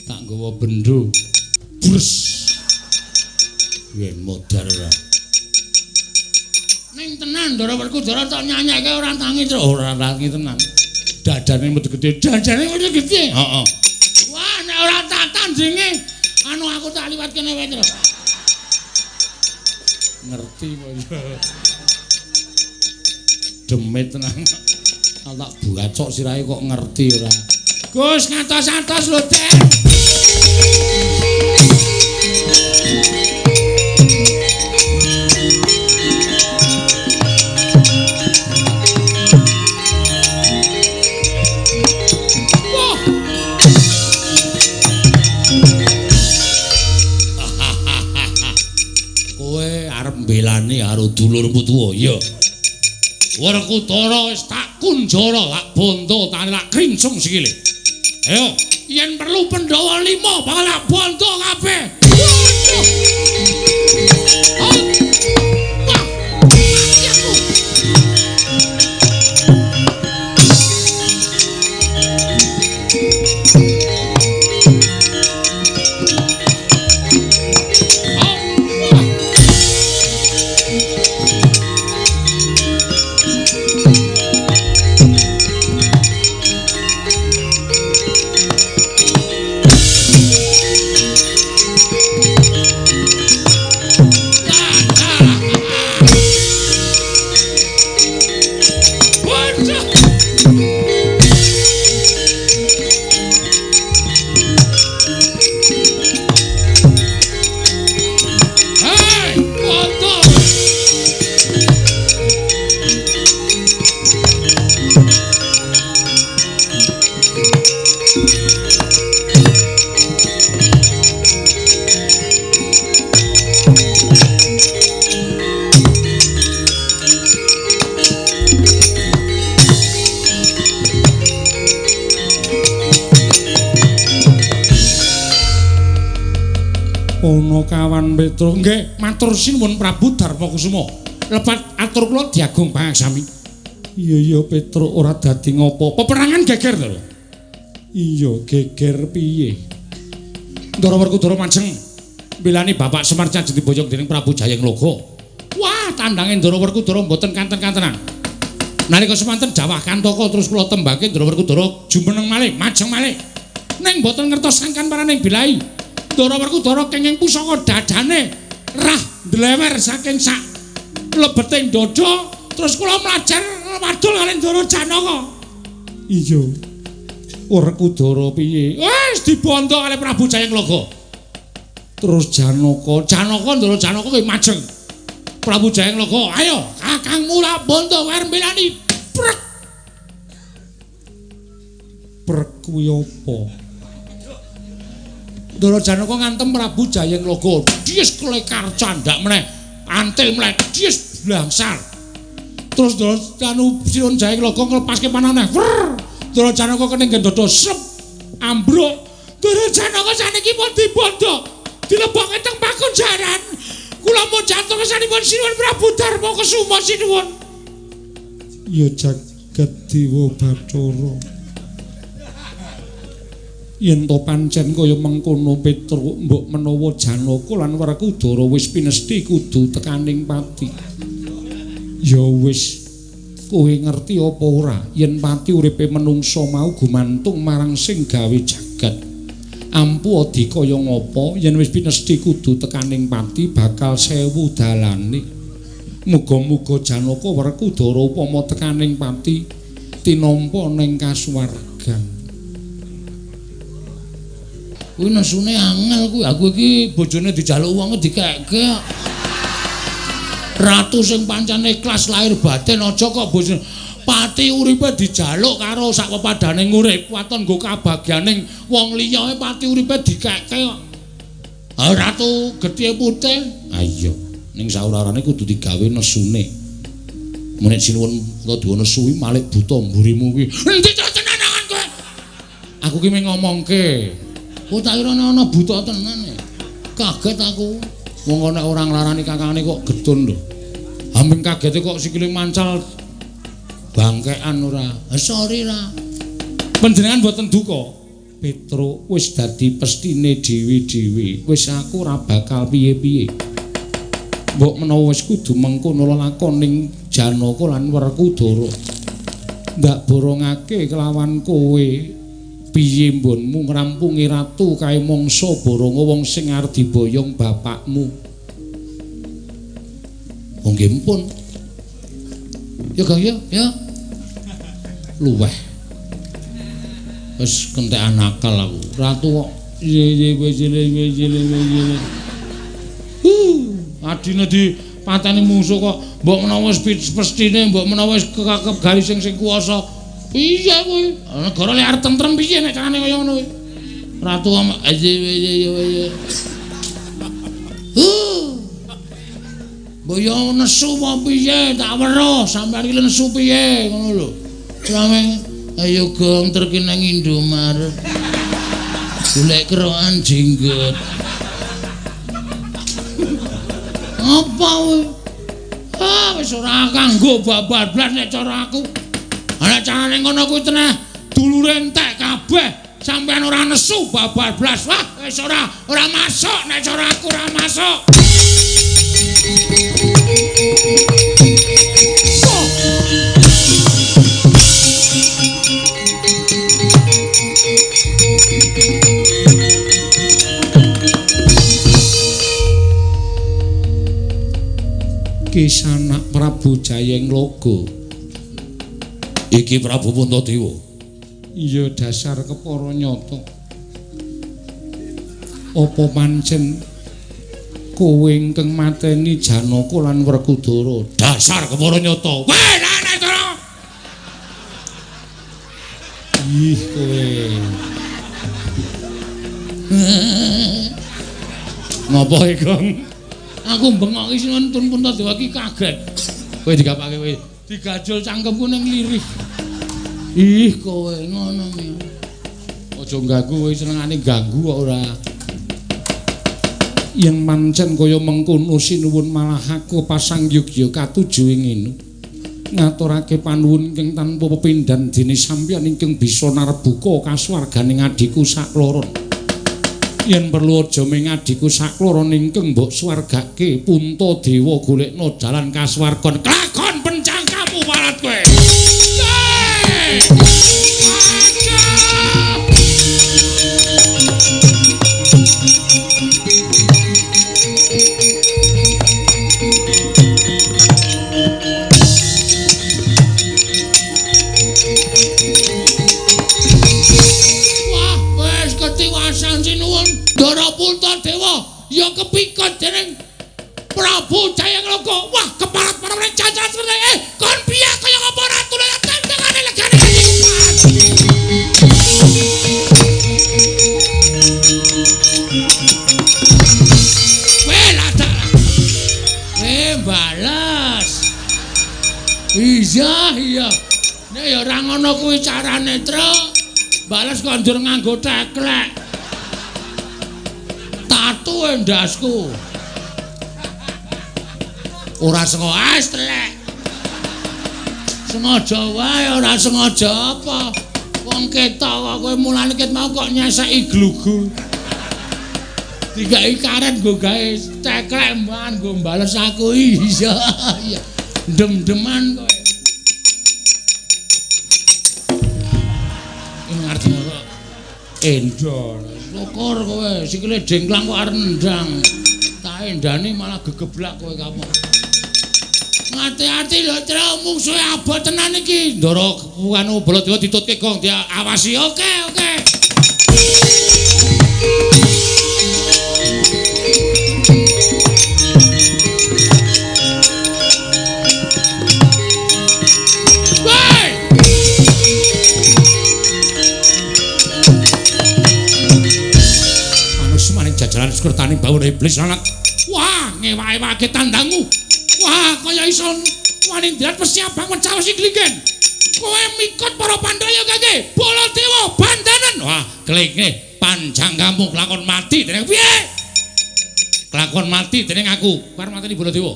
Tak nggawa bendho. Brus. Yen modar ora. Ning tenan Ndara Werkudara tak nyanyekke ora tangi, Tru. Ora tangi tenan. Dadane metu gedhe, dadane metu gedhe. Heeh. Wah, nek ora tak tandinge, anu aku tak liwat kene wae, Tru. Ngerti kok ya. Demit tenan. Tak bacok sirahe kok ngerti ora. Gus ngatos-atos lho, Den. Kowe arep mbelani karo dulurmu tuwa, iya. Werkudara wis tak kunjara, tak bondo, tak krincung sikile. Ayo, yen perlu Pandhawa 5 bakal tak bondo kabeh. Waduh. Wah, mati aku. Kawan Petro nggih matur sinuwun Prabu Darmakusuma. Lepat atur kula diagung pangaksami. Iya iya Petro ora dadi ngopo. Peperangan geger to lho. Iya geger piye? Ndara Werkudara majeng mbelani Bapak Semar Cajeng diboyong dening Prabu Jayengloga. Wah, tandange Ndara Werkudara mboten kanten-kantenan. Nalika semanten dawah Kantaka terus kula tembake Ndara Werkudara jumeneng malih, majeng malih. Ning mboten ngertos sangkan paraning bilai. Ndara Werkudara kenging pusaka dadane rah ndlewer saking sak lebeting dada terus kula mlajar wadul kali Ndara Janaka. Iya. Werkudara piye? Wis dibondo kali Prabu Jayengloga. Terus Janaka, Janaka Ndara Janaka kuwi majeng. Prabu Jayengloga, ayo kakangmu lah bondo arep mbelani. Prek. Prek kuwi apa? Ndara Janaka ngantem Prabu Jayengloga. Dies klekar candak meneh, antil meneh, dies blangsar. Terus Ndara anu Sinuwun Jayengloga nglepaske panah. Ndara Janaka kening dada srep ambruk. Ndara Janaka saniki pun dibondo, dilebokke teng pakunjaran. Kula mung jantung kesanipun Sinuwun Prabu Darmakusuma sinuwun. Ya jagat dewa Bathara. Yen to pancen kaya mengkono Petruk, mbok menawa Janaka lan Werkudara wis pinesti kudu tekaning pati. Ya wis, kowe ngerti apa ora yen pati uripe menungsa mau gumantung marang sing gawe jagat. Ampuh adi kaya ngapa yen wis pinesti kudu tekaning pati bakal sewu dalane. Muga-muga Janaka Werkudara upama tekaning pati tinampa ning kasuwargan. Kuwi nesune angel kuwi. Aku iki bojone dijaluk wong dikekke. Ratu sing pancen ikhlas lahir batin aja kok bojone pati uripe dijaluk karo sak pepadane urip waton nggo kabagyaning wong liya pati uripe dikekke kok. Ha ratu gethihe putih. Ha iya, ning saurarane kudu digawe nesune. Menek sinuwun utawa nesu malik buta mburimu kuwi. Endi tenanan kowe? Aku ki mung ngomongke. Oh tak kira ana buta tenan e. Kaget aku. Wong nek ora nglarani kakangane kok getun lho. Hampir kagete kok sikile mancal bangkean ora. Sorry ra. Panjenengan mboten duka. Petruk wis dadi pestine dhewe-dhewe. Wis aku ora bakal piye-piye. Mbok menawa wis kudu mengkono lelakoning Janaka lan Werkudara. Ndak borongake kelawan kowe. Piye mbonmu ngrampungi ratu kae mangsa boronga wong sing arep diboyong bapakmu. Oh nggih mpun. Ya Gong ya, ya. Luweh. Wis kentekan akal aku. Ratu kok ye. Adine di pateni musuh kok mbok menawa wis pestine, mbok menawa wis kekakep garis sing kuwasa. Piye kuwi? Negara lek arep tentrem piye nek carane kaya ngono kuwi? Ratu kok ye. Mbok yo nesu apa piye? Tak weruh sampeyan iki nesu piye ngono lho. Sampe ayo Gong terki nang Indomaret. Golek kerokan jenggot. Apa kowe? Ah wis ora kanggo babar blas nek cara aku. Nek carane ngono kuwi teneh dulure entek kabeh. Sampeyan ora nesu babar blas. Wah wis ora masuk nek cara aku ora masuk. Kisanak Prabu Jayengloga. Iki Prabu Puntadewa. Iya dasar kepara nyata. Apa pancen kowe ingkang mateni Janaka lan Werkudara? Dasar kepara nyata. Weh, lan cara. Ih kowe. Ngopo iki, Gong? Aku bengok iki sinuwun Tun Puntadewa iki kaget. Kowe digapake kowe. Digajul cangkemku ning lirih. Ih kowe ngono mi. Aja ganggu kowe senengane ganggu kok ora. Yen pancen kaya mengkono sinuwun malah aku pasang yogya katuju ing ngene. Ngaturake panuwun ingkang tanpa pepindhan dene sampeyan ingkang bisa narbuka kasuwarganing adhiku sakloron. Yen perlu aja ming adhiku sakloron ingkang mbok swargake Puntadewa golekno dalan kasuwargan. Kelakon pencangkamu walat kowe. Wah, wis ketiwasan sinuwun Ndara Puntadewa ya kepikut dening Prabu Jayengloka. Wah, keparat para cacat kon piye kaya ngapa ratu tentangane legane kupat. Weh, ladak. Weh, balas. Iya, iya. Nek ya ora ngono kuwi carane, Truk. Bales kok njur nganggo teklek. Tatu endasku. Ora sengaja telek. Sengaja wae ora sengaja apa. Wong ketok kok kowe mulane ket mau kok nyeseki glugu. Digawe karet nggo gawe teklek mban nggo bales aku. Iya, iya. Dem-deman kowe. Ngarep kok endol. Syukur kowe sikile dengklang kok arep nendang. Tak endane malah gegeblak kowe kamu. Ati-ati lho Tru, mungsuhe abot tenan iki. Ndara anu Baladewa ditutke Gong, diawasi. Oke, oke. Manus maning jajaran sekertane bawon iblis anak. Wah, ngewa-ewake tandangmu. Wah, kaya iso wani ndrat mesti abang mecah wesi glinggen. Kowe mikot para Pandhawa kake Baladewa bandanen. Wah, klinge panjang kamu kelakon mati dening piye? Kelakon mati dening aku. Kowe mateni Baladewa.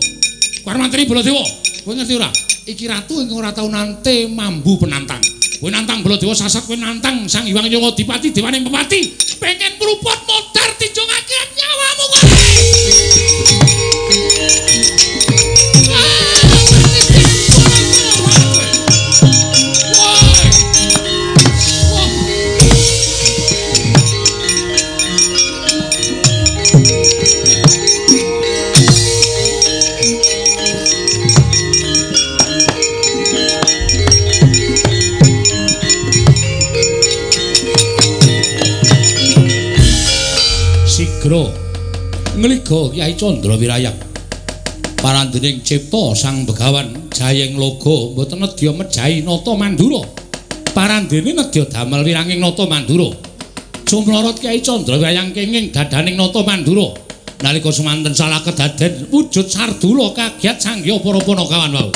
Kowe mateni Baladewa. Kowe ngerti ora? Iki ratu ingkang ora tau nante mambu penantang. Kowe nantang Baladewa sasat, kowe nantang Sang Hyang Nyawadipati dewaning pepati. Pengen mruput modar tinjung akhirat nyawamu kowe. Ndara ngliga Kyai Candra Wirayang. Parandening cipta Sang Begawan Jayeng Loga mboten nedya mejahi Nata Mandura. Parandene nedya damel wiranging Nata Mandura. Jumlorot Kyai Candra Wirayang kenging dadaning Nata Mandura. Nalika semanten salah kedaden wujud sardula kagiat sanggya para panakawan wau.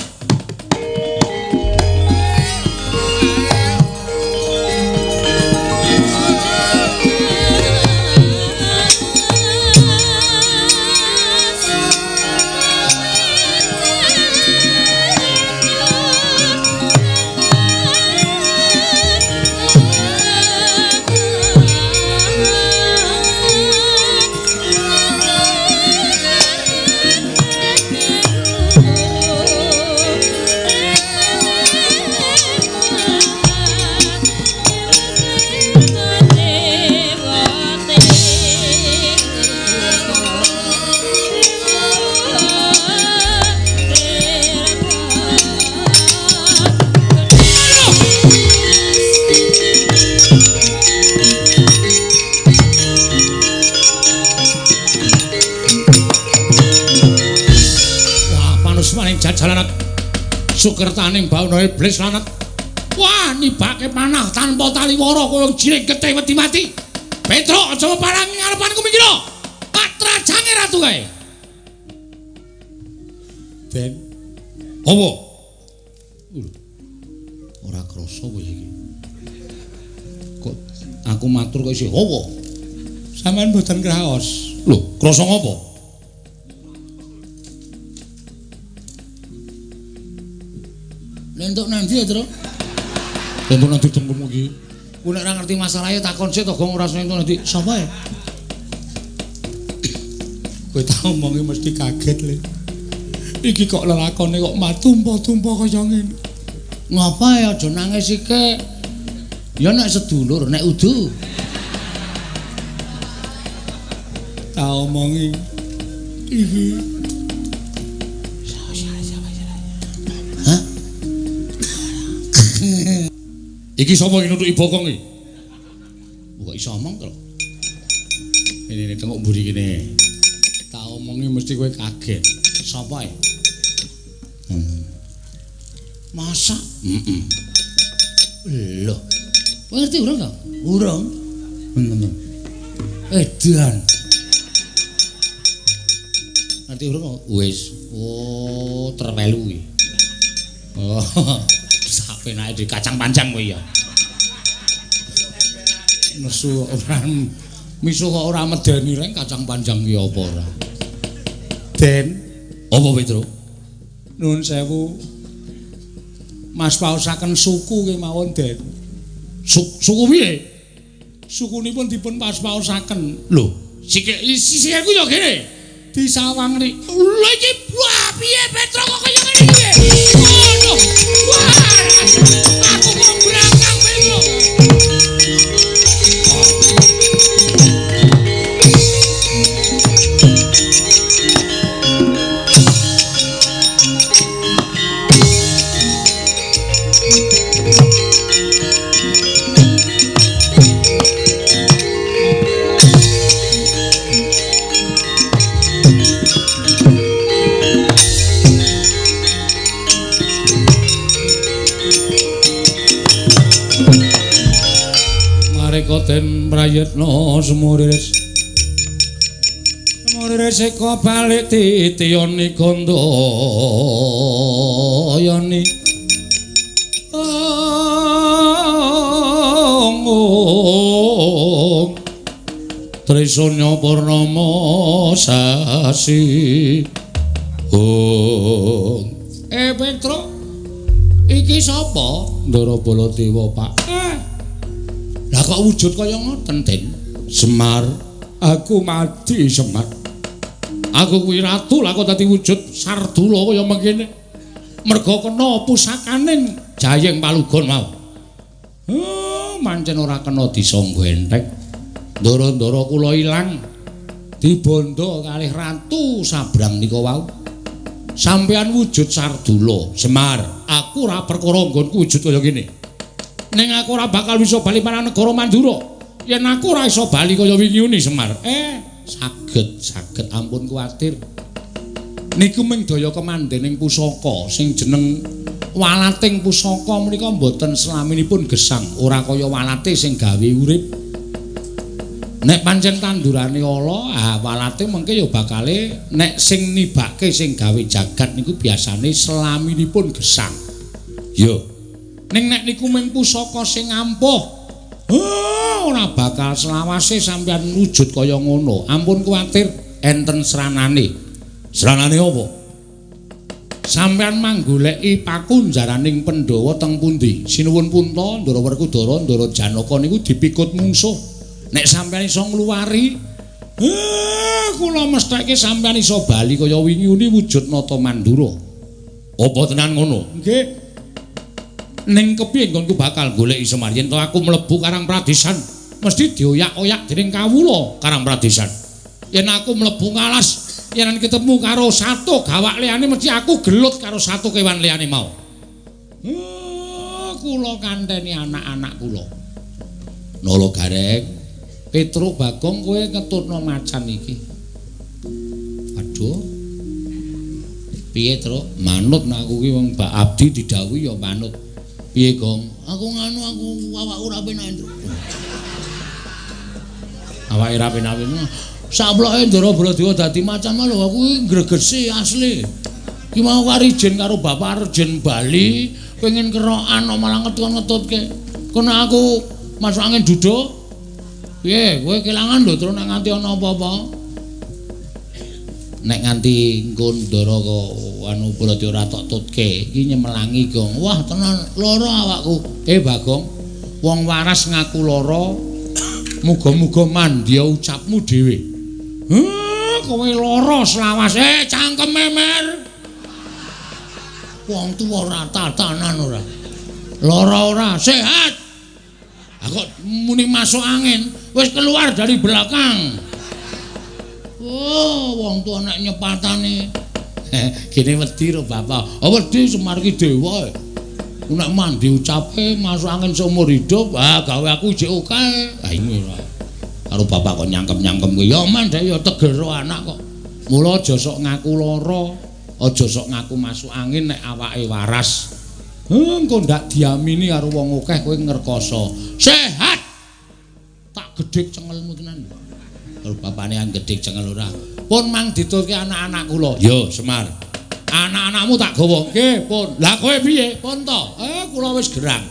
Sukertaning bawana iblis lanet. Wah, nibake panah tanpa taliwara kaya jiring getih wedi mati. Petruk aja parangi ngarepanku minggir. Patrajange ratu kae. Den. Apa? Ora krasa kowe iki. Kok aku matur kok isih apa? Sampeyan mboten kraos. Lho, krasa ngopo? Lentuk nanti ya, Tru? Lentuk nanti dengkemu iki. Ku nek ora ngerti masalahe takon sik to, Gong, ora seneng nanti. Sapa ya? Kowe tak omongi mesti kaget, Le. Iki kok lelakone kok matumpa-tumpa kaya ngene. Ngapa ya aja nangis iki? Ya nek sedulur, nek udu. Tak omongi iki. Iki sapa iki nutuki bokong iki? Kok iso omong to? Ini tengok mburi kene. Tak omongi mesti kowe kaget. Sapa e? Masa? Heeh. Lho. Kowe ngerti urung to? Urung. Edan. Ngerti urung? Wis. Oh, terwelu iki. Oh. Sapenake di kacang panjang kowe ya. Nesu ora misu kok ora medeni reng kacang panjang ki apa ora. Den, apa Petro? Nuwun sewu. Mas paosaken suku kemawon, Den. Suku piye? Sukunipun dipun pas-paosaken. Lho, sikil sikilku ya kene. Disawang rik. Lho iki wah piye Petro kok kaya ngene iki? Ngono. Wah, aku kok brangkang Petro. Den prayitna semuriris semuriris eka balik titiyani gandayani ong Trisanya purnama sasi ong. Petro iki sapa? Ndara Baladewa, Pak. Lah kok wujud kaya ngoten, Den? Semar, aku mati Semar. Aku kuwi ratu, lah kok dadi wujud sardula kaya mengkene. Merga kena pusakaning Jayeng Palugon mau. Mancen ora kena disangga entek. Ndara-ndara kula ilang dibondo kalih ratu sabrang nika wau. Sampeyan wujud sardula, Semar. Aku ora perkara nggonku wujud kaya ngene. Ning aku ora bakal bisa bali marang negara Mandura. Yen aku ora iso bali kaya wingi uni Semar. Saged, saged ampun kuwatir. Niku mung daya kemandening pusaka sing jeneng walating pusaka menika mboten selaminipun gesang, ora kaya walate sing gawe urip. Nek pancen tandurane ala, ah walate mengke ya bakale nek sing nibake sing gawe jagat niku biasane selaminipun gesang. Yo. Ning nek niku mung pusaka sing ampuh, ora bakal selawase sampeyan wujud kaya ngono. Ampun kuwatir, enten sranane. Sranane apa? Sampeyan manggoleki pakunjaraning Pandhawa teng pundi? Sinuwun Punta, Ndara Werkudara, Ndara Janaka niku dipikut mungsuh. Nek sampeyan iso ngluwari, kula mestheke sampeyan iso bali kaya wingi uni wujud Nata Mandura. Apa tenan ngono? Nggih. Ning kepiye nggonku bakal goleki Semar yen to aku mlebu Karang Pradesan mesti dioyak-oyak dening kawula Karang Pradesan. Yen aku mlebu ngalas, yen ketemu karo sato gawak liyane mesti aku gelut karo sato kewan liyane mau. Kula kanteni anak-anak kula. Nala Gareng, Petruk Bagong kowe ngetutno macan iki. Aduh. Piye, Truk? Manut nek aku ki wong Mbak Abdi didhawuhi ya manut. Piye, Gong? Aku nganu aku awakku ora penak, Truk. Awake ora penak. Saploke Ndara Baladewa dadi macan lho aku iki ngregesi asli. Ki mau kari ijen karo bapak Arjen Bali, pengen kerokan malah ngetut-ngetutke. Kono aku masuk angin duduk. Piye, kowe kelangan lho Truk nek nganti ana apa-apa. Nek nganti nggon Ndara kok anu Baladewa ora tok tutke, iki nyemelangi, Gong. Wah, tenan lara awakku. Bagong, wong waras ngaku lara. Muga-muga mandya ucapmu dhewe. Kowe lara selawase, cangkeme mer. Wong tuwa ora tatanan ora. Lara ora, sehat. Aku muni masuk angin, wis keluar dari belakang. Oh, wong tuwa nek nyepatane. Gene wedi ro bapak. Oh, wedi Semar ki dewa. Nek mandi ucape masuk angin seumur hidup, ah gawe aku jek oke. Ah ini ora. Karo bapak kok nyangkem-nyangkem kuwi. Ya men ya tegel ro anak kok. Mula aja sok ngaku lara, aja sok ngaku masuk angin nek awake waras. Engko ndak diamini karo wong akeh kowe ngrekoso. Sehat. Tak gedhek cengelmu tenan. Karo bapane an gedhek cengel ora. Pun mang ditutke anak-anak kula. Yo Semar. Anak-anakmu tak gawa. Nggih, pun. Lah kowe piye? Pun to. Kula wis gerang.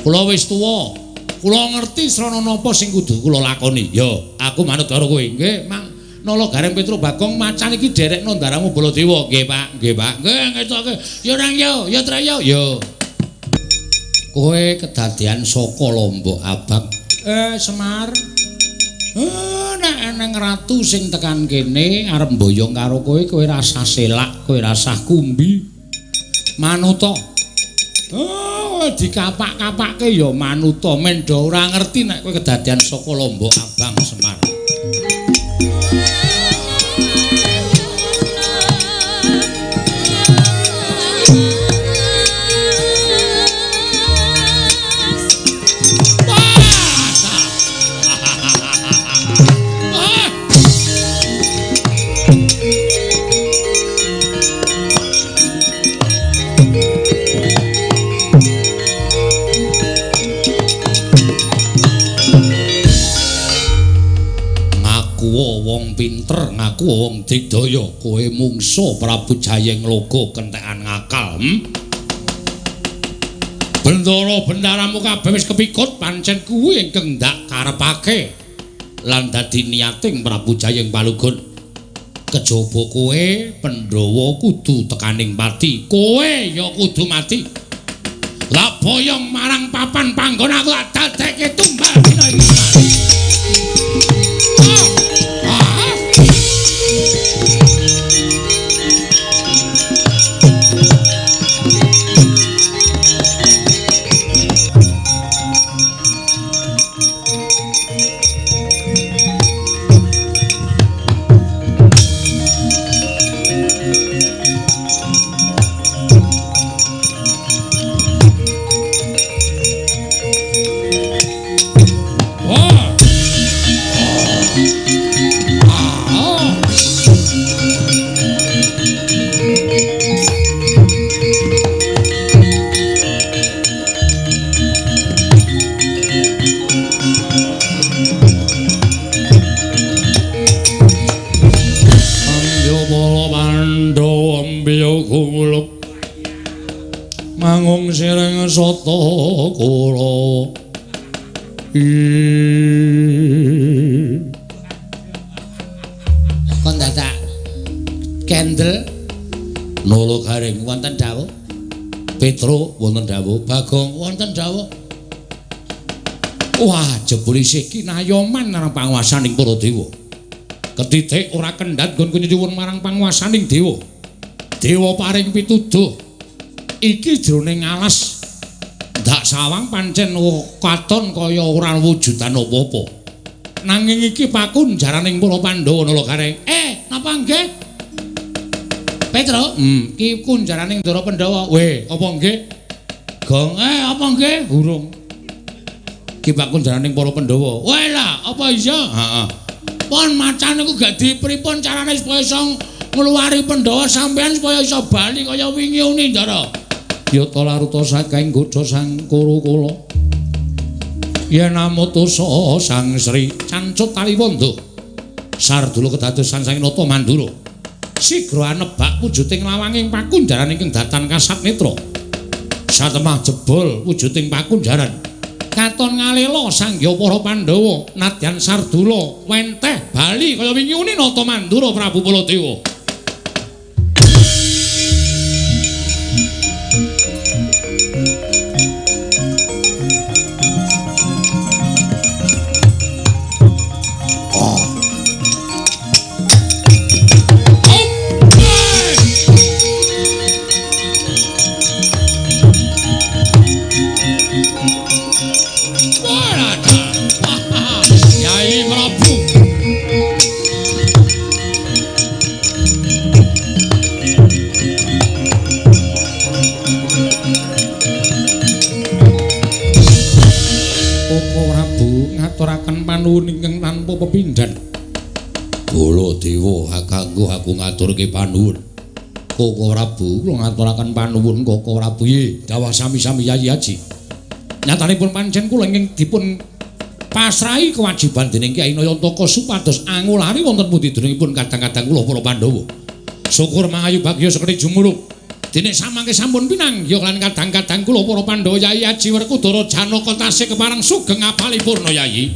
Kula wis tuwa. Kula ngerti srana napa sing kudu kula lakoni. Yo, aku manut karo kowe. Nggih, Mang. Nala Gareng Petruk Bagong macan iki derekno ndaramu Baladewa. Nggih, Pak. Nggih, Pak. Nggih, ngetoke. Yo nang yo, yo tra yo. Yo. Kowe kedadean saka Lombok Abang. Semar. Nek eneng ratu sing tekan kene arep mboyong karo kowe, kowe rasah selak, kowe rasah kumbi. Manuta. Dikapak-kapake ya manuta, mendo ora ngerti nek kowe kedadean saka Lombok Abang Semar. Pinter ngaku wong digdaya, kowe mungsuh Prabu Jayengloka kentekan ngakal. Bendara bendaramu kabeh wis kepikut, pancen kuwi ingkang ndak karepake lan dadi niating Prabu Jayeng Palugun. Kejaba kowe Pandhawa kudu tekaning pati, kowe ya kudu mati. Lah boyong marang papan panggon aku tak dadekke tumbal dina iki. Wah. Mangung sireng sata kula. Kon dadak kendel Nolo Garing wonten dawuh. Petro wonten dawuh, Bagong wonten dawuh. Wah, jebul isih kinayoman marang panguwasaning para dewa. Ketitik ora kendhat nggonku nyuwun marang panguwasaning dewa. Dewa paring pituduh. Iki jroning alas ndak sawang pancen katon kaya ora wujudan apa-apa. Nanging iki pakunjaraning para Pandhawa Nala Gareng. Napa nggih? Petro, iki kunjaraning Ndara Pandhawa. Weh, apa nggih? Gong, apa nggih? Urung. Iki pakunjaraning para Pandhawa. Weh lah, apa iya? Heeh. Pon macan niku gak dipripun carane supaya iso ngluwari Pandhawa sampean supaya iso bali kaya wingi uni, Ndara. Yata laruta saking godha sang Kuru kula. Yen amutusa Sang Sri Cancut Taliwondo. Sardula kedadosan sang Nata Mandura. Sigra anebak wujuding lawanging pakunjaran ingkang datan kasat netra. Satemah jebol wujuding pakunjaran. Katon ngalela sangya para Pandhawa nadyan Sardula wenteh bali kaya wingi uni Nata Mandura Prabu Baladewa. Panuwun ingkang tanpa pepindhan. Baladewa kanggo aku ngaturke panuwun. Koko Prabu kula ngaturaken panuwun Koko Prabu. Nggih, dawuh sami-sami Yayi Aji. Nyatanipun pancen kula ingkang dipun pasrahi kewajiban dening Kyai Nayantaka supados angulari wonten pundi dunungipun kadang-kadang kula para Pandhawa. Syukur mangayu bagya sekti jumuluk. Dene samangke sampun pinanggih lan kadang-kadang kula para Pandhawa Yayi Aji Werkudara Janaka tasih kepareng sugeng apalipurna Yayi.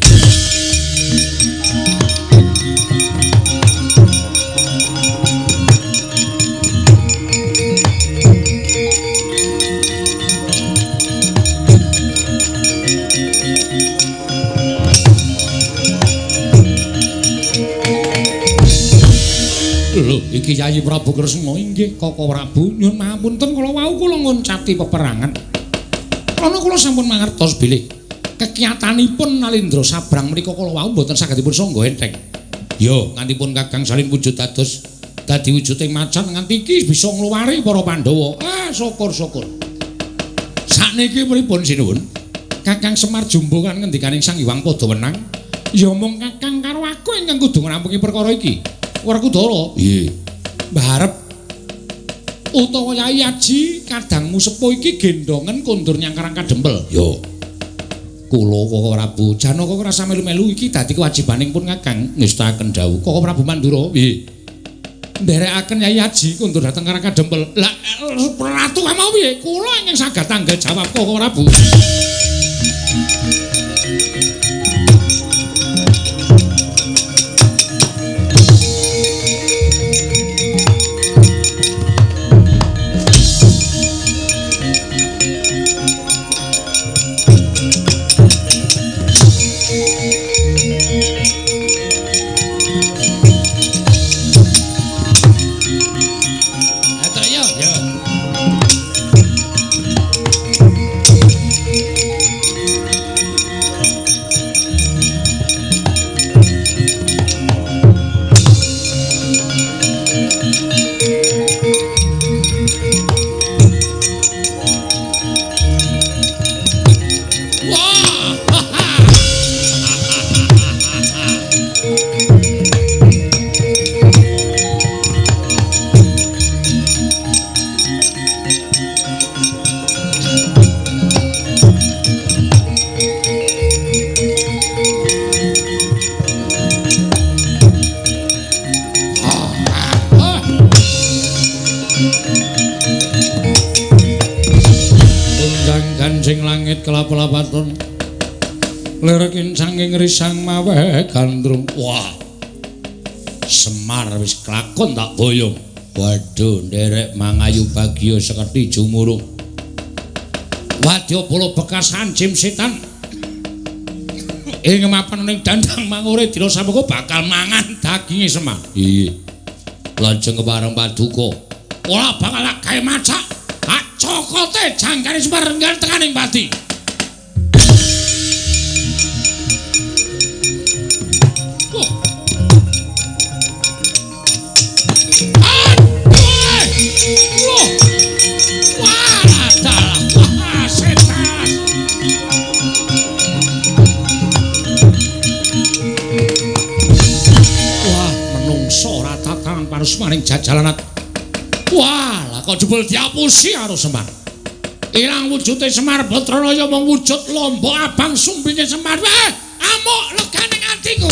Lho, iki Yayi Prabu Kresna inggih Koko Prabu nyuwun pangapunten kala wau kula ngoncati peperangan. Krana kula sampun mangertos bilih kekiyatanipun Nalindra Sabrang menika kala wau mboten saged dipun sangga enteng. Yo, ngantipun Kakang Salin wujud dados dadi wujuding macan nganti iki bisa ngluwari para Pandhawa. Syukur-syukur. Sakniki pripun sinuwun? Kakang Semar Jumbo kan ngendikaning Sang Hyang Padawenang, ya mung Kakang karo aku ingkang kudu ngrampungi perkara iki. Werkudara, nggih. Mbarep utawa Yai Aji kadangmu sepuh iki gendongen kondur nyang Karang Kadempel. Yo. Kula Koko Prabu Janaka ora usah melu-melu iki dadi kewajibaning pun Kakang ngestakaken dawuh. Koko Prabu Mandura, nggih. Nderekaken Yai Aji kondur dhateng Karang Kadempel. Lah ratu kamau piye? Kula ingkang saged tanggal jawab Koko Prabu. Ing langit kelap-lapaton lir kincanging risang maweh gandrung. Wah. Semar wis klakon tak boyong. Waduh, nderek mangayu bagya sekerti jumurung. Wadya bala bekas anjim setan. Ing mapan ning dandang mangure dina samengko bakal mangan daginge Semar. Iya. Lajeng kepareng paduka. Ora bakal tak gawe macak. Tak cokote jangkane Semar renggan tekaning pati. Maring jajalanat. Wah, lah kok jebul diapusi karo Semar. Ilang wujude Semar Batranaya mung wujud lombok abang sumpinge Semar. Wah, amuk leganing atiku.